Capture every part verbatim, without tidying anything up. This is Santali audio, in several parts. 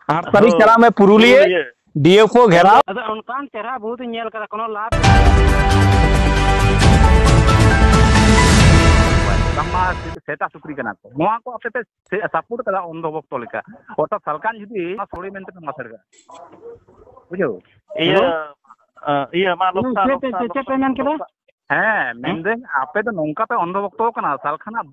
ᱟᱴ ᱛᱟᱹᱨᱤᱠᱷ ᱦᱳᱭ᱾ ᱪᱟᱞᱟᱜ ᱢᱮ ᱯᱩᱨᱩᱞᱤᱭᱟᱹ, ᱯᱩᱨᱩᱞᱤᱭᱟᱹ᱾ ᱰᱤ ᱮᱯᱷ ᱳ ᱜᱷᱮᱨᱟᱣ᱾ ᱟᱫᱚ ᱚᱱᱠᱟᱱ ᱪᱮᱦᱨᱟ ᱵᱩᱛ ᱤᱧ ᱧᱮᱞ ᱠᱟᱫᱟ, ᱠᱳᱱᱳ ᱞᱟᱵᱷ᱾ ᱵᱟᱝᱢᱟ ᱥᱮᱛᱟ ᱥᱩᱠᱨᱤ ᱠᱟᱱᱟ ᱠᱚ, ᱱᱚᱣᱟ ᱠᱚ ᱟᱯᱮ ᱯᱮ ᱥᱟᱯᱳᱨᱴ ᱠᱟᱫᱟ ᱚᱱᱫᱷᱚ ᱵᱷᱚᱠᱛᱚ ᱞᱮᱠᱟ, ᱚᱨᱛᱷᱟᱛ ᱥᱟᱞᱠᱷᱟᱱ ᱡᱩᱫᱤ ᱚᱱᱟ ᱥᱳᱲᱮ ᱢᱮᱱᱛᱮ ᱯᱮ ᱢᱟᱥᱮᱲ ᱠᱟᱜᱼᱟ, ᱵᱩᱡᱷᱟᱹᱣ? ᱤᱭᱟᱹ, ᱦᱮᱞᱳ? ᱟ, ᱤᱭᱟᱹ, ᱢᱟ ᱞᱚᱠᱥᱟ, ᱪᱮᱫ ᱯᱮ, ᱞᱚᱠᱥᱟ, ᱪᱮᱫ ᱯᱮ ᱞᱚᱠᱥᱟ, ᱢᱮᱱ ᱠᱮᱫᱟ? ᱞᱚᱠᱥᱟ᱾ ᱦᱮᱸ, ᱦᱮᱸ? ᱢᱮᱱᱫᱟᱹᱧ ᱟᱯᱮ ᱫᱚ ᱱᱚᱝᱠᱟ ᱯᱮ ᱚᱱᱫᱷᱚ ᱵᱷᱚᱠᱛᱚ ᱠᱟᱱᱟ, ᱥᱟᱞᱠᱷᱟᱱᱟᱜ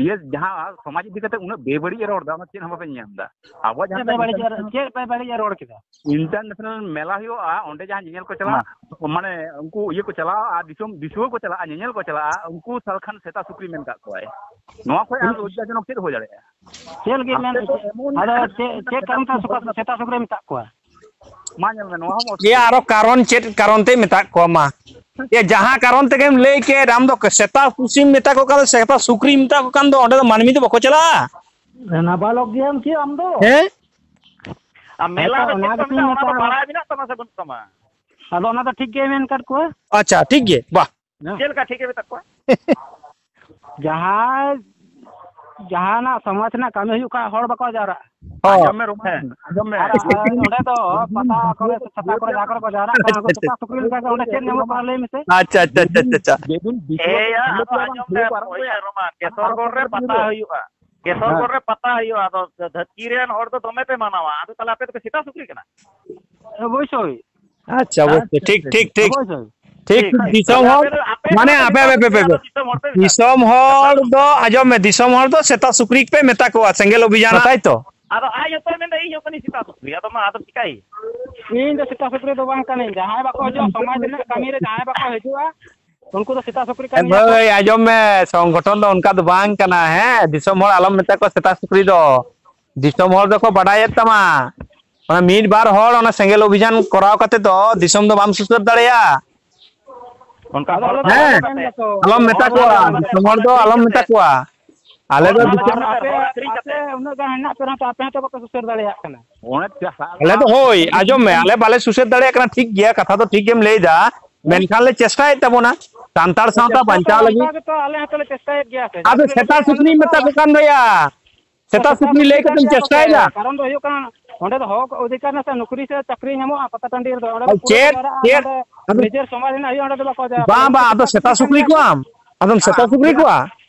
ᱤᱭᱟᱹ ᱡᱟᱦᱟᱸ ᱥᱚᱢᱟᱡᱽ ᱤᱫᱤ ᱠᱟᱛᱮ ᱩᱱᱟᱹᱜ ᱵᱮᱵᱟᱹᱲᱤᱡ ᱮ ᱨᱚᱲ ᱮᱫᱟ, ᱚᱱᱟ ᱪᱮᱫ ᱦᱚᱸ ᱵᱟᱯᱮ ᱧᱟᱢ ᱮᱫᱟ᱾ ᱟᱵᱚᱣᱟᱜ ᱡᱟᱦᱟᱸ ᱪᱮᱫ ᱯᱮ ᱵᱟᱹᱲᱤᱡ ᱮ, ᱤᱱᱴᱟᱨᱱᱮᱥᱱᱟᱞ ᱪᱮᱫ ᱯᱮ ᱵᱟᱹᱲᱤᱡ ᱮ ᱨᱚᱲ ᱠᱮᱫᱟ? ᱤᱱᱴᱟᱨᱱᱮᱥᱱᱟᱞ ᱢᱮᱞᱟ ᱦᱩᱭᱩᱜᱼᱟ, ᱚᱸᱰᱮ ᱡᱟᱦᱟᱸ ᱧᱮᱧᱮᱞ ᱠᱚ ᱪᱟᱞᱟᱜᱼᱟ, ᱦᱮᱸ᱾ ᱢᱟᱱᱮ ᱩᱱᱠᱩ ᱤᱭᱟᱹ ᱠᱚ ᱪᱟᱞᱟᱜᱼᱟ, ᱟᱨ ᱫᱤᱥᱚᱢ ᱫᱤᱥᱩᱣᱟᱹ ᱠᱚ ᱪᱟᱞᱟᱜᱼᱟ, ᱧᱮᱧᱮᱞ ᱠᱚ ᱪᱟᱞᱟᱜᱼᱟ, ᱩᱱᱠᱩ ᱥᱟᱞᱠᱷᱟᱱ ᱥᱮᱛᱟ ᱥᱩᱠᱨᱤ ᱢᱮᱱ ᱠᱟᱜ ᱠᱚᱣᱟᱭ᱾ ᱱᱚᱣᱟ ᱠᱷᱚᱡ ᱟᱨ ᱞᱚᱡᱡᱟᱡᱚᱱᱚᱠ ᱪᱮᱫ ᱦᱩᱭ ᱫᱟᱲᱮᱭᱟᱜᱼᱟ? ᱪᱮᱫ ᱞᱟᱹᱜᱤᱫ ᱢᱮᱱ ᱟᱯᱮ ᱫᱚ ᱮᱢᱚᱱ ᱟᱫᱚ ᱪᱮᱫ, ᱪᱮᱫ ᱠᱟᱨᱚᱱ ᱛᱮ ᱥᱮᱛᱟ ᱥᱩᱠᱨᱤ ᱢᱮᱛᱟᱜ ᱠᱚᱣᱟ? ᱢᱟ ᱧᱮᱞ ᱢᱮ, ᱱᱚᱣᱟ ᱦᱚᱸ ᱢᱚᱡᱽ ᱜᱮ᱾ ᱟᱨᱚ ᱠᱟᱨᱚᱱ ᱪᱮᱫ ᱠᱟᱨᱚᱱ ᱛᱮ ᱢᱮᱛᱟᱜ ᱠᱚᱣᱟ ᱢᱟ? ᱮ, ᱡᱟᱦᱟᱸ ᱠᱟᱨᱚᱱ ᱛᱮᱜᱮᱢ ᱞᱟᱹᱭ ᱠᱮᱫ, ᱟᱢ ᱫᱚ ᱥᱮᱛᱟ ᱯᱩᱥᱤᱢ ᱢᱮᱛᱟ ᱠᱚ ᱠᱟᱱ ᱫᱚ, ᱥᱮᱛᱟ ᱥᱩᱠᱨᱤᱢ ᱢᱮᱛᱟ ᱠᱚ ᱠᱟᱱ ᱫᱚ, ᱚᱸᱰᱮ ᱫᱚ ᱢᱟᱹᱱᱢᱤ ᱫᱚ ᱵᱟᱠᱚ ᱪᱟᱞᱟᱜᱼᱟ᱾ ᱱᱟᱵᱟᱞᱚᱠ ᱜᱮᱭᱟᱢ ᱠᱤ ᱟᱢ ᱫᱚ? ᱦᱮᱸ? ᱟᱨ ᱢᱮᱞᱟ ᱦᱮᱸᱛᱚ, ᱨᱮ ᱚᱱᱟ ᱪᱮᱫ ᱠᱚ ᱜᱮᱛᱚᱧ ᱢᱮᱱᱟᱜᱼᱟ, ᱚᱱᱟ ᱫᱚ ᱢᱮᱛᱟᱢ᱾ ᱵᱟᱲᱟᱭ ᱢᱮᱱᱟᱜ ᱛᱟᱢᱟ ᱥᱮ ᱵᱟᱹᱱᱩᱜ ᱛᱟᱢᱟ? ᱟᱫᱚ ᱚᱱᱟ ᱫᱚ ᱴᱷᱤᱠ ᱜᱮ ᱢᱮᱱ ᱠᱟᱫ ᱠᱚᱣᱟ᱾ ᱟᱪᱪᱷᱟ, ᱴᱷᱤᱠ ᱜᱮ, ᱵᱟᱦ᱾ ᱦᱮᱸ᱾ ᱪᱮᱫ ᱞᱮᱠᱟ ᱴᱷᱤᱠ ᱜᱮ ᱢᱮᱛᱟᱜ ᱠᱚᱣᱟ? ᱡᱟᱦᱟᱸ, ᱡᱟᱦᱟᱱᱟᱜ ᱥᱚᱢᱟᱡᱽ ᱨᱮᱱᱟᱜ ᱠᱟᱹᱢᱤ ᱦᱩᱭᱩᱜ ᱠᱷᱟᱱ ᱦᱚᱲ ᱵᱟᱠᱚ ᱡᱟᱣᱨᱟᱜᱼᱟ᱾ ᱦᱚᱸ᱾ ᱟᱸᱡᱚᱢ ᱢᱮ ᱨᱳᱢᱟᱱ, ᱦᱮᱸ᱾ ᱟᱸᱡᱚᱢ ᱢᱮ᱾ ᱟᱨ, ᱟᱨ ᱚᱸᱰᱮ ᱫᱚ ᱯᱟᱛᱟ ᱠᱚᱨᱮ ᱥᱮ ᱪᱷᱟᱛᱟ ᱠᱚᱨᱮ ᱡᱟᱦᱟᱸ ᱠᱚᱨᱮ ᱠᱚ ᱡᱟᱣᱨᱟᱜ ᱠᱟᱱᱟ, ᱩᱱᱠᱩ ᱥᱮᱛᱟ ᱥᱩᱠᱨᱤ ᱞᱮᱠᱟ ᱜᱮ ᱚᱸᱰᱮ ᱪᱮᱫ ᱧᱟᱢᱚᱜ ᱠᱟᱱᱟ ᱞᱟᱹᱭ ᱢᱮᱥᱮ? ᱟᱪᱪᱷᱟ, ᱟᱪᱪᱷᱟ, ᱟᱪᱪᱷᱟ, ᱟᱪᱪᱷᱟ, ᱟᱪᱪᱷᱟ᱾ ᱮᱭᱟ, ᱟᱫᱚ ᱟᱸᱡᱚᱢ ᱢᱮ, ᱤᱭᱟᱹ ᱨᱳᱢᱟᱱ, ᱠᱮᱥᱚᱨᱜᱚᱲ ᱨᱮ ᱯᱟᱛᱟ ᱦᱩᱭᱩᱜᱼᱟ᱾ ᱠᱮᱥᱚᱨᱜᱚᱲ ᱦᱮᱸ᱾ ᱨᱮ ᱯᱟᱛᱟ ᱦᱩᱭᱩᱜᱼᱟ, ᱟᱫᱚ ᱫᱷᱟᱹᱨᱛᱤ ᱨᱮᱱ ᱦᱚᱲ ᱫᱚ ᱫᱚᱢᱮ ᱯᱮ ᱢᱟᱱᱟᱣᱟ, ᱟᱫᱚ ᱛᱟᱦᱞᱮ ᱟᱯᱮ ᱫᱚᱯᱮ ᱥᱮᱛᱟ ᱥᱩᱠᱨᱤ ᱠᱟᱱᱟ? ᱚᱵᱚᱥᱥᱳᱭ᱾ ᱟᱪᱪᱷᱟ, ᱚᱵᱚᱥᱥᱳᱭ᱾ ᱴᱷᱤᱠ, ᱴᱷᱤᱠ, ᱴᱷᱤᱠ᱾ ᱚᱵᱚᱥᱥᱳᱭ᱾ ᱴᱷᱤᱠ, ᱴᱷᱤᱠ᱾ ᱫᱤᱥᱚᱢ ᱛᱟᱦᱞᱮ ᱦᱚᱲ, ᱟᱯᱮ ᱫᱚ, ᱟᱯᱮ ᱢᱟᱱᱮ, ᱫᱚ ᱟᱯᱮ, ᱥᱮᱛᱟ ᱟᱯᱮ, ᱟᱯᱮ, ᱥᱩᱠᱨᱤ, ᱟᱯᱮ, ᱟᱫᱚ ᱫᱤᱥᱚᱢ ᱦᱚᱲ ᱯᱮ ᱢᱮᱛᱟ ᱫᱤᱥᱚᱢ ᱠᱚᱣᱟ᱾ ᱦᱚᱲ ᱫᱚ, ᱟᱸᱡᱚᱢ ᱢᱮ, ᱫᱤᱥᱚᱢ ᱦᱚᱲ ᱫᱚ ᱥᱮᱛᱟ ᱥᱩᱠᱨᱤ ᱯᱮ ᱢᱮᱛᱟ ᱠᱚᱣᱟ, ᱥᱮᱸᱜᱮᱞ ᱚᱵᱷᱤᱡᱟᱱ, ᱛᱟᱭ ᱛᱚ? ᱟᱫᱚ ᱟᱡ ᱦᱚᱸᱛᱚᱭ ᱢᱮᱱᱫᱟ, ᱤᱧ ᱦᱚᱸ ᱠᱟᱹᱱᱟᱹᱧ ᱥᱮᱛᱟ ᱥᱩᱠᱨᱤ, ᱟᱫᱚ ᱢᱟ, ᱟᱫᱚ ᱪᱤᱠᱟᱹᱭ? ᱤᱧ ᱫᱚ ᱥᱮᱛᱟ ᱥᱩᱠᱨᱤ ᱫᱚ ᱵᱟᱝ ᱠᱟᱹᱱᱟᱹᱧ, ᱡᱟᱦᱟᱸᱭ ᱵᱟᱠᱚ ᱦᱤᱡᱩᱜᱼᱟ, ᱥᱚᱢᱟᱡᱽ ᱨᱮᱱᱟᱜ ᱠᱟᱹᱢᱤ ᱨᱮ ᱡᱟᱦᱟᱸᱭ ᱵᱟᱠᱚ ᱦᱤᱡᱩᱜᱼᱟ, ᱩᱱᱠᱩ ᱫᱚ ᱥᱮᱛᱟ ᱥᱩᱠᱨᱤ ᱮ ᱠᱟᱱ ᱜᱮᱭᱟ ᱠᱚ᱾ ᱵᱷᱟᱹᱭ, ᱟᱸᱡᱚᱢ ᱢᱮ, ᱥᱚᱝᱜᱚᱴᱷᱚᱱ ᱫᱚ ᱚᱱᱠᱟ ᱫᱚ ᱵᱟᱝ ᱠᱟᱱᱟ, ᱦᱮᱸ? ᱫᱤᱥᱚᱢ ᱦᱚᱲ ᱟᱞᱚᱢ ᱢᱮᱛᱟ ᱠᱚᱣᱟ ᱥᱮᱛᱟ ᱥᱩᱠᱨᱤ ᱫᱚ᱾ ᱫᱤᱥᱚᱢ ᱦᱚᱲ ᱫᱚᱠᱚ ᱵᱟᱰᱟᱭᱮᱫ ᱛᱟᱢᱟ᱾ ᱚᱱᱟ ᱢᱤᱫ ᱵᱟᱨ ᱦᱚᱲ ᱚᱱᱟ ᱥᱮᱸᱜᱮᱞ ᱚᱵᱷᱤᱡᱟᱱ ᱠᱚᱨᱟᱣ ᱠᱟᱛᱮ ᱫᱚ ᱫᱤᱥᱚᱢ ᱫᱚ ᱵᱟᱢ ᱥᱩᱥᱟᱹᱨ ᱫᱟᱲᱮᱭᱟᱜᱼᱟ᱾ ᱚᱱᱠᱟ ᱟᱫᱚ ᱦᱚᱲ ᱟᱞᱮ ᱫᱚ ᱠᱟᱛᱷᱟ ᱦᱮᱸ, ᱵᱟᱠᱚ ᱢᱮᱱ ᱫᱟᱠᱚ᱾ ᱟᱞᱚᱢ ᱢᱮᱛᱟ ᱦᱚᱲ ᱫᱚ ᱠᱚᱣᱟ, ᱠᱟᱛᱷᱟ ᱵᱟᱠᱚ ᱫᱤᱥᱚᱢ ᱦᱚᱲ ᱢᱮᱱ ᱫᱚ ᱫᱟᱠᱚ᱾ ᱟᱞᱚᱢ ᱢᱮᱛᱟ ᱠᱚᱣᱟ᱾ ᱟᱞᱮ ᱦᱚᱲ ᱫᱚ ᱫᱚ ᱫᱤᱥᱚᱢ ᱟᱞᱚᱢ ᱢᱮᱛᱟ ᱠᱚᱣᱟ᱾ ᱟᱯᱮ, ᱟᱯᱮ ᱩᱱᱟᱹᱜ ᱜᱟᱱ ᱦᱮᱱᱟᱜ ᱯᱮ ᱨᱮᱦᱚᱸ ᱛᱚ ᱟᱯᱮ ᱦᱚᱸᱛᱚ ᱵᱟᱯᱮ ᱥᱩᱥᱟᱹᱨ ᱫᱟᱲᱮᱭᱟᱜ ᱠᱟᱱᱟ᱾ ᱚᱱᱮ ᱪᱟᱥᱟ ᱟᱞᱮ ᱫᱚ ᱦᱳᱭ, ᱟᱸᱡᱚᱢ ᱢᱮ, ᱟᱞᱮ ᱵᱟᱞᱮ ᱥᱩᱥᱟᱹᱨ ᱫᱟᱲᱮᱭᱟᱜ ᱠᱟᱱᱟ, ᱴᱷᱤᱠ ᱜᱮᱭᱟ, ᱠᱟᱛᱷᱟ ᱫᱚ ᱴᱷᱤᱠ ᱜᱮᱢ ᱞᱟᱹᱭ ᱮᱫᱟ᱾ ᱢᱮᱱᱠᱷᱟᱱ ᱞᱮ ᱪᱮᱥᱴᱟᱭᱮᱫ ᱛᱟᱵᱚᱱᱟ ᱥᱟᱱᱛᱟᱲ ᱥᱟᱶᱛᱟ ᱪᱮᱥᱴᱟ ᱛᱚ ᱵᱟᱧᱪᱟᱣ ᱞᱟᱹᱜᱤᱫ᱾ ᱚᱱᱠᱟ ᱜᱮᱛᱚ ᱟᱞᱮ ᱦᱚᱸᱛᱚ ᱞᱮ ᱪᱮᱥᱴᱟᱭᱮᱫ ᱜᱮᱭᱟ ᱥᱮ᱾ ᱟᱫᱚ ᱡᱟᱦᱟᱸ ᱛᱤᱱᱟᱹᱜ ᱥᱮᱛᱟ ᱞᱮ ᱪᱮᱥᱴᱟ ᱥᱩᱠᱨᱤ ᱞᱮᱠᱷᱟᱱ ᱢᱮᱛᱟ ᱫᱚ ᱠᱚ ᱠᱟᱱ ᱫᱚᱭᱟ᱾ ᱥᱮᱛᱟ ᱥᱮᱛᱟ ᱥᱩᱠᱨᱤ ᱥᱩᱠᱨᱤ ᱞᱟᱹᱭ ᱞᱮᱠᱷᱟᱱ ᱠᱟᱛᱮᱢ ᱫᱚ ᱪᱮᱥᱴᱟᱭᱮᱫᱟ᱾ ᱠᱟᱨᱚᱱ ᱫᱚ ᱦᱩᱭᱩᱜ ᱠᱟᱱᱟ, ᱚᱸᱰᱮ ᱫᱚ ᱦᱚᱠ ᱚᱫᱷᱤᱠᱟᱨ ᱱᱟᱥᱮ ᱱᱩᱠᱨᱤ ᱥᱮ ᱪᱟᱹᱠᱨᱤ ᱧᱟᱢᱚᱜᱼᱟ ᱯᱟᱛᱟ ᱴᱟᱺᱰᱤ ᱨᱮᱫᱚ᱾ ᱚᱸᱰᱮ ᱫᱚ ᱟᱨ ᱯᱩᱨᱟᱹ ᱠᱚ ᱪᱮᱫ, ᱡᱟᱣᱨᱟᱜᱼᱟ, ᱪᱮᱫ? ᱱᱚᱰᱮ ᱟᱫᱚ ᱱᱤᱡᱮᱨ ᱥᱚᱢᱟᱡᱽ ᱨᱮᱱᱟᱜ ᱦᱩᱭᱩᱜᱼᱟ, ᱚᱸᱰᱮ ᱫᱚ ᱵᱟᱠᱚ ᱡᱟᱣᱨᱟᱜᱼᱟ᱾ ᱵᱟᱝ, ᱵᱟᱝ, ᱟᱫᱚ ᱥᱮᱛᱟ ᱥᱩᱠᱨᱤ ᱠᱚᱣᱟᱢ? ᱟᱫᱚᱢ ᱥᱮᱛᱟ ᱥᱩᱠᱨᱤ ᱠᱚᱣᱟ?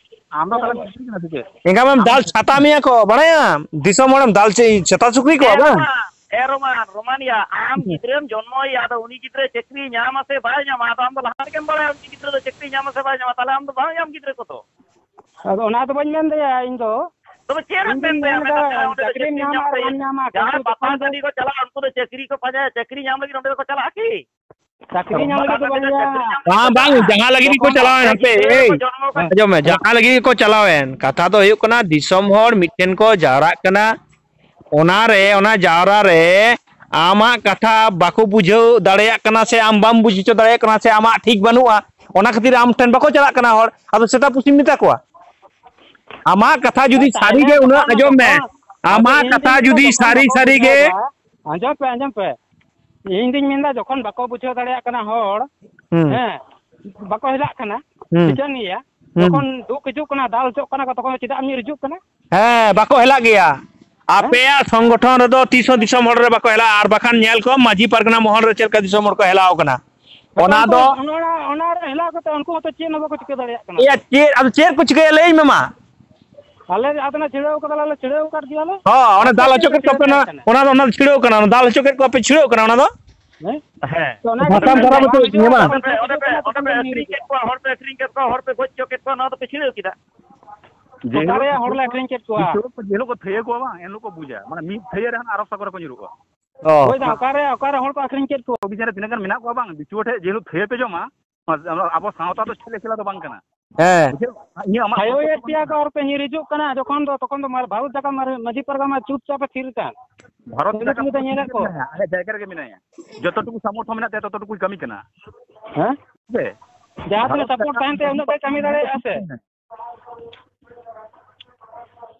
ᱟᱢ ᱫᱚ ᱛᱟᱦᱞᱮ ᱥᱩᱠᱨᱤ ᱠᱟᱱᱟ ᱥᱮ ᱪᱮᱫ? ᱮᱸᱜᱟ ᱢᱮᱢ ᱟᱢ ᱫᱟᱞ ᱫᱚ ᱪᱷᱟᱛᱟ ᱢᱮᱭᱟ ᱠᱚ, ᱵᱟᱲᱟᱭᱟᱢ? ᱫᱤᱥᱚᱢ ᱦᱚᱲᱮᱢ ᱫᱟᱞ ᱪᱮ-, ᱥᱮᱛᱟ ᱥᱩᱠᱨᱤ ᱠᱚᱣᱟ, ᱦᱮᱸ, ᱵᱟᱝ? ᱨᱳᱢᱟᱱ, ᱦᱮᱸ, ᱨᱳᱢᱟᱱ, ᱨᱳᱢᱟᱱᱤᱭᱟ, ᱟᱢ ᱜᱤᱫᱽᱨᱟᱹᱢ ᱡᱚᱱᱢᱚᱭᱮᱭᱟ, ᱟᱫᱚ ᱩᱱᱤ ᱜᱤᱫᱽᱨᱟᱹ ᱪᱟᱹᱠᱨᱤ ᱧᱟᱢᱟ ᱥᱮ ᱵᱟᱭ ᱧᱟᱢᱟ, ᱟᱫᱚ ᱟᱢ ᱫᱚ ᱞᱟᱦᱟ ᱨᱮᱜᱮᱢ ᱵᱟᱲᱟᱭᱟ ᱩᱱᱤ ᱜᱤᱫᱽᱨᱟᱹ ᱫᱚ ᱪᱟᱹᱠᱨᱤ ᱧᱟᱢᱟ ᱥᱮ ᱵᱟᱭ ᱧᱟᱢᱟ, ᱛᱟᱦᱞᱮ ᱟᱢ ᱫᱚ ᱵᱟᱝ ᱧᱟᱢ ᱜᱤᱫᱽᱨᱟᱹ ᱠᱚᱫᱚ᱾ ᱟᱫᱚ ᱚᱱᱟ ᱫᱚ ᱵᱟᱹᱧ ᱢᱮᱱ ᱫᱟᱭᱟ ᱤᱧ ᱫᱚ᱾ ᱛᱚᱵᱮ ᱪᱮᱫ ᱮᱢ ᱤᱧ ᱫᱩᱧ ᱢᱮᱱ ᱫᱟᱭᱟ? ᱢᱮᱱ ᱢᱟᱥᱮ ᱠᱟᱫᱟ, ᱟᱢ ᱫᱚ ᱪᱟᱹᱠᱨᱤᱢ ᱪᱟᱹᱠᱨᱤ ᱧᱟᱢ ᱧᱟᱢ ᱟᱨ ᱠᱮᱫᱟ? ᱵᱟᱢ ᱧᱟᱢᱟ, ᱡᱟᱦᱟᱸᱭ ᱠᱟᱹᱴᱤᱡ ᱯᱟᱛᱟ ᱠᱷᱚᱱ ᱫᱚ ᱴᱟᱺᱰᱤ ᱠᱚ ᱪᱟᱞᱟᱜᱼᱟ, ᱩᱱᱠᱩ ᱫᱚ ᱪᱟᱹᱠᱨᱤ ᱠᱚ ᱯᱟᱸᱡᱟᱭᱟ, ᱪᱟᱹᱠᱨᱤ ᱧᱟᱢ ᱞᱟᱹᱜᱤᱫ ᱚᱸᱰᱮ ᱫᱚᱠᱚ ᱪᱟᱞᱟᱜᱼᱟ ᱠᱤ? ᱪᱟᱹᱠᱨᱤ ᱧᱟᱢ ᱞᱟᱹᱜᱤᱫ ᱫᱚ ᱵᱟᱝ ᱭᱟ᱾ ᱵᱟᱝ, ᱵᱟᱝ, ᱡᱟᱦᱟᱸ ᱞᱟᱹᱜᱤᱫ ᱜᱮᱠᱚ ᱡᱚᱠᱷᱚᱱ ᱪᱟᱞᱟᱣᱮᱱ, ᱟᱯᱮ ᱦᱟᱯᱮ, ᱜᱤᱫᱽᱨᱟᱹ ᱮᱭ, ᱠᱚ ᱡᱚᱱᱢᱚ ᱠᱟᱛᱮ ᱟᱸᱡᱚᱢ ᱢᱮ, ᱡᱟᱦᱟᱸ ᱞᱟᱹᱜᱤᱫ ᱜᱮᱠᱚ ᱪᱟᱞᱟᱣᱮᱱ, ᱠᱟᱛᱷᱟ ᱫᱚ ᱦᱩᱭᱩᱜ ᱠᱟᱱᱟ, ᱫᱤᱥᱚᱢ ᱦᱚᱲ ᱢᱤᱫᱴᱷᱮᱱ ᱠᱚ ᱡᱟᱣᱨᱟᱜ ᱠᱟᱱᱟ, ᱚᱱᱟ ᱨᱮ, ᱚᱱᱟ ᱡᱟᱣᱨᱟ ᱨᱮ ᱟᱢᱟᱜ ᱠᱟᱛᱷᱟ ᱵᱟᱠᱚ ᱵᱩᱡᱷᱟᱹᱣ ᱫᱟᱲᱮᱭᱟᱜ ᱠᱟᱱᱟ ᱥᱮ ᱟᱢ ᱵᱟᱢ ᱵᱩᱡᱽ ᱦᱚᱪᱚ ᱫᱟᱲᱮᱭᱟᱜ ᱠᱟᱱᱟ ᱥᱮ ᱟᱢᱟᱜ ᱴᱷᱤᱠ ᱵᱟᱹᱱᱩᱜᱼᱟ, ᱚᱱᱟ ᱠᱷᱟᱹᱛᱤᱨ ᱟᱢ ᱴᱷᱮᱱ ᱵᱟᱠᱚ ᱪᱟᱞᱟᱜ ᱠᱟᱱᱟ ᱦᱚᱲ, ᱟᱫᱚ ᱥᱮᱛᱟ ᱯᱩᱥᱤᱢ ᱢᱮᱛᱟ ᱠᱚᱣᱟ? ᱟᱢᱟᱜ ᱠᱟᱛᱷᱟ ᱡᱩᱫᱤ ᱥᱟᱹᱨᱤ ᱛᱟᱦᱮᱱᱟ ᱜᱮ ᱩᱱᱟᱹᱜ, ᱛᱚᱠᱷᱚᱱ ᱟᱸᱡᱚᱢ ᱢᱮ, ᱡᱚᱠᱷᱚᱱ, ᱟᱫᱚ ᱟᱢᱟᱜ ᱤᱧ ᱠᱟᱛᱷᱟ ᱫᱩᱧ ᱢᱮᱱᱫᱟ ᱡᱩᱫᱤ ᱡᱚᱠᱷᱚᱱ ᱥᱟᱹᱨᱤ ᱵᱟᱠᱚ ᱥᱟᱹᱨᱤ ᱜᱮ ᱵᱩᱡᱷᱟᱹᱣᱟ, ᱟᱸᱡᱚᱢ ᱯᱮ, ᱟᱸᱡᱚᱢ ᱯᱮ, ᱤᱧ ᱫᱩᱧ ᱢᱮᱱᱫᱟ ᱡᱚᱠᱷᱚᱱ ᱵᱟᱠᱚ ᱵᱩᱡᱷᱟᱹᱣ ᱫᱟᱲᱮᱭᱟᱜ ᱠᱟᱱᱟ ᱦᱚᱲ, ᱦᱩᱸ᱾ ᱦᱮᱸ, ᱵᱟᱠᱚ ᱦᱮᱞᱟᱜ ᱠᱟᱱᱟ, ᱦᱩᱸ᱾ ᱴᱷᱤᱠᱟᱹᱱ ᱜᱮᱭᱟ, ᱦᱩᱸ᱾ ᱡᱚᱠᱷᱚᱱ ᱫᱩᱠ ᱦᱤᱡᱩᱜ ᱠᱟᱱᱟ, ᱫᱟᱞ ᱦᱚᱪᱚᱜ ᱠᱟᱱᱟ ᱠᱚ, ᱛᱚᱠᱷᱚᱱ ᱪᱮᱫᱟᱜ ᱮᱢ ᱧᱤᱨ ᱦᱤᱡᱩᱜ ᱠᱟᱱᱟ? ᱦᱮᱸ, ᱵᱟᱠᱚ ᱦᱮᱞᱟᱜ ᱜᱮᱭᱟ᱾ ᱦᱮᱸ? ᱟᱯᱮᱭᱟᱜ ᱥᱚᱝᱜᱚᱴᱷᱚᱱ ᱨᱮᱫᱚ ᱛᱤᱥ ᱦᱚᱸ ᱫᱤᱥᱚᱢ ᱦᱚᱲ ᱨᱮ ᱵᱟᱠᱚ ᱦᱮᱞᱟᱜᱼᱟ, ᱟᱨ ᱵᱟᱠᱷᱟᱱ ᱧᱮᱞ ᱠᱚᱢ ᱢᱟᱹᱡᱷᱤ ᱯᱟᱨᱜᱟᱱᱟ ᱢᱚᱦᱚᱞ ᱨᱮ ᱪᱮᱫ ᱞᱮᱠᱟ ᱫᱤᱥᱚᱢ ᱦᱚᱲ ᱠᱚ ᱦᱮᱞᱟᱣ ᱠᱟᱱᱟ᱾ ᱚᱱᱟ ᱚᱱᱟ ᱫᱚ ᱠᱚ, ᱚᱱᱟ, ᱚᱱᱟ ᱨᱮ ᱦᱮᱞᱟᱣ ᱠᱟᱛᱮ ᱩᱱᱠᱩ ᱦᱚᱸᱛᱚ ᱪᱮᱫ ᱦᱚᱸ ᱵᱟᱠᱚ ᱪᱤᱠᱟᱹ ᱫᱟᱲᱮᱭᱟᱜ ᱠᱟᱱᱟ᱾ ᱮᱭᱟ, ᱪᱮᱫ, ᱟᱫᱚ ᱪᱮᱫ ᱠᱚ ᱪᱤᱠᱟᱹᱭᱟ ᱞᱟᱹᱭᱟᱹᱧ ᱢᱮ ᱢᱟ᱾ ᱟᱞᱮ ᱟᱫᱚ ᱞᱮ ᱪᱷᱤᱲᱟᱹᱣ ᱠᱟᱫᱟ, ᱞᱮ ᱪᱷᱤᱲᱟᱹᱣ ᱟᱠᱟᱫ ᱜᱮᱭᱟᱞᱮ᱾ ᱦᱚᱸ, ᱚᱱᱟ ᱟᱯᱮ ᱫᱟᱞ ᱪᱮᱫ ᱚᱪᱚ ᱯᱮ ᱠᱮᱫ ᱠᱚᱣᱟ ᱪᱤᱠᱟᱹ ᱯᱮ, ᱚᱱᱟ, ᱫᱟᱲᱮᱭᱟᱜ ᱠᱟᱱᱟ? ᱚᱱᱟ ᱫᱚ, ᱚᱱᱟ ᱫᱚ ᱪᱷᱤᱲᱟᱹᱣ ᱠᱟᱱᱟ, ᱚᱱᱟ ᱫᱟᱞ ᱚᱪᱚ ᱠᱮᱫ ᱠᱚᱣᱟ ᱯᱮ, ᱪᱷᱤᱲᱟᱹᱣ ᱠᱟᱱᱟ ᱚᱱᱟ ᱫᱚ? ᱦᱮᱸ? ᱦᱮᱸ᱾ ᱛᱚ ᱚᱱᱟ ᱜᱮ ᱵᱷᱟᱥᱟᱢ ᱢᱮᱱᱫᱟ, ᱫᱷᱟᱨᱟ ᱵᱟᱝ ᱠᱟᱛᱮ ᱵᱩᱡᱷᱟᱹᱣ ᱧᱮᱞᱟ᱾ ᱠᱟᱱᱟ, ᱚᱸᱰᱮ ᱯᱮ, ᱚᱸᱰᱮ ᱯᱮ ᱟᱹᱠᱷᱨᱤᱧ ᱠᱮᱫ ᱠᱚᱣᱟ, ᱦᱚᱲ ᱯᱮ ᱟᱹᱠᱷᱨᱤᱧ ᱠᱮᱫ ᱠᱚᱣᱟ, ᱦᱚᱲ ᱯᱮ ᱜᱚᱡ ᱦᱚᱪᱚ ᱠᱮᱫ ᱠᱚᱣᱟ, ᱱᱚᱣᱟ ᱫᱚᱯᱮ ᱪᱷᱤᱲᱟᱹᱣ ᱠᱮᱫᱟ᱾ ᱡᱮ ᱚᱠᱟ ᱦᱤᱞᱳᱜ ᱨᱮᱭᱟᱜ ᱦᱚᱲ ᱞᱮ ᱟᱹᱠᱷᱨᱤᱧ ᱠᱮᱫ ᱠᱚᱣᱟ? ᱵᱤᱪᱟᱹᱨ ᱠᱚ, ᱡᱮ ᱦᱤᱞᱳᱜ ᱠᱚ ᱛᱷᱟᱹᱭᱟᱹ ᱠᱚᱣᱟ ᱵᱟᱝ, ᱮᱱ ᱦᱤᱞᱳᱜ ᱠᱚ ᱵᱩᱡᱟ᱾ ᱢᱟᱱᱮ ᱢᱤᱫ ᱛᱷᱟᱹᱭᱟᱹ ᱨᱮ ᱦᱟᱱᱟ ᱟᱨᱚ ᱥᱟᱠᱚᱨ ᱨᱮᱠᱚ ᱧᱩᱨᱩᱜᱼᱟ᱾ ᱚ᱾ ᱦᱳᱭ ᱫᱟ, ᱚᱠᱟᱨᱮ, ᱚᱠᱟᱨᱮ ᱦᱚᱲ ᱠᱚ ᱟᱹᱠᱷᱨᱤᱧ ᱠᱮᱫ ᱠᱚᱣᱟ? ᱚᱵᱷᱤᱡᱟᱱ ᱨᱮ ᱛᱤᱱᱟᱹᱜ ᱜᱟᱱ ᱢᱮᱱᱟᱜ ᱠᱚᱣᱟ ᱵᱟᱝ, ᱵᱤᱪᱩᱣᱟᱹ ᱴᱷᱮᱡ ᱡᱮ ᱦᱤᱞᱳᱜ ᱛᱷᱟᱹᱭᱟᱹ ᱯᱮ ᱡᱚᱢᱟ, ᱟᱵᱚ ᱥᱟᱶᱛᱟ ᱫᱚ ᱪᱮᱫ ᱞᱮᱠᱟ ᱫᱚ ᱵᱟᱝ ᱠᱟᱱᱟ᱾ ᱦᱮᱸ᱾ ᱵᱩᱡᱷᱟᱹᱣ? ᱤᱧᱟᱹᱜ ᱟᱢᱟᱜ ᱛᱷᱟᱭᱚᱭᱮᱫ ᱯᱮᱭᱟ ᱠᱚ, ᱟᱨ ᱯᱮ ᱧᱤᱨ ᱦᱤᱡᱩᱜ ᱠᱟᱱᱟ᱾ ᱡᱚᱠᱷᱚᱱ ᱫᱚ, ᱛᱚᱠᱷᱚᱱ ᱫᱚ ᱢᱟᱨ-, ᱵᱷᱟᱨᱚᱛ ᱡᱟᱠᱟᱛ ᱢᱟᱨ-, ᱢᱟᱹᱡᱷᱤ ᱯᱟᱨᱜᱟᱱᱟ ᱪᱩᱯᱪᱟᱯ ᱮ ᱛᱷᱤᱨ ᱠᱟᱱ᱾ ᱵᱷᱟᱨᱚᱛ ᱧᱩᱛ ᱡᱟᱠᱟᱛ ᱧᱩᱛ ᱮ ᱧᱮᱞᱮᱫ ᱠᱚ᱾ ᱢᱮᱱᱟᱭᱟ, ᱟᱭᱟᱜ ᱡᱟᱭᱜᱟ ᱨᱮᱜᱮ ᱢᱮᱱᱟᱭᱟ᱾ ᱡᱚᱛᱚᱴᱩᱠᱩ ᱥᱟᱢᱚᱨᱛᱷᱚ ᱢᱮᱱᱟᱜ ᱛᱟᱭᱟ, ᱛᱚᱛᱚᱴᱩᱠᱩᱭ ᱠᱟᱹᱢᱤ ᱠᱟᱱᱟ᱾ ᱦᱮᱸ? ᱥᱮ? ᱡᱟᱦᱟᱸ ᱛᱤᱱᱟᱹᱜ ᱵᱷᱟᱨᱚᱛ ᱥᱟᱯᱳᱨᱴ ᱡᱟᱠᱟᱛ ᱛᱟᱦᱮᱱ ᱛᱟᱭᱟ, ᱩᱱᱟᱹᱜ ᱫᱚᱭ ᱠᱟᱹᱢᱤ ᱫᱟᱲᱮᱭᱟᱜᱼᱟ ᱥᱮ?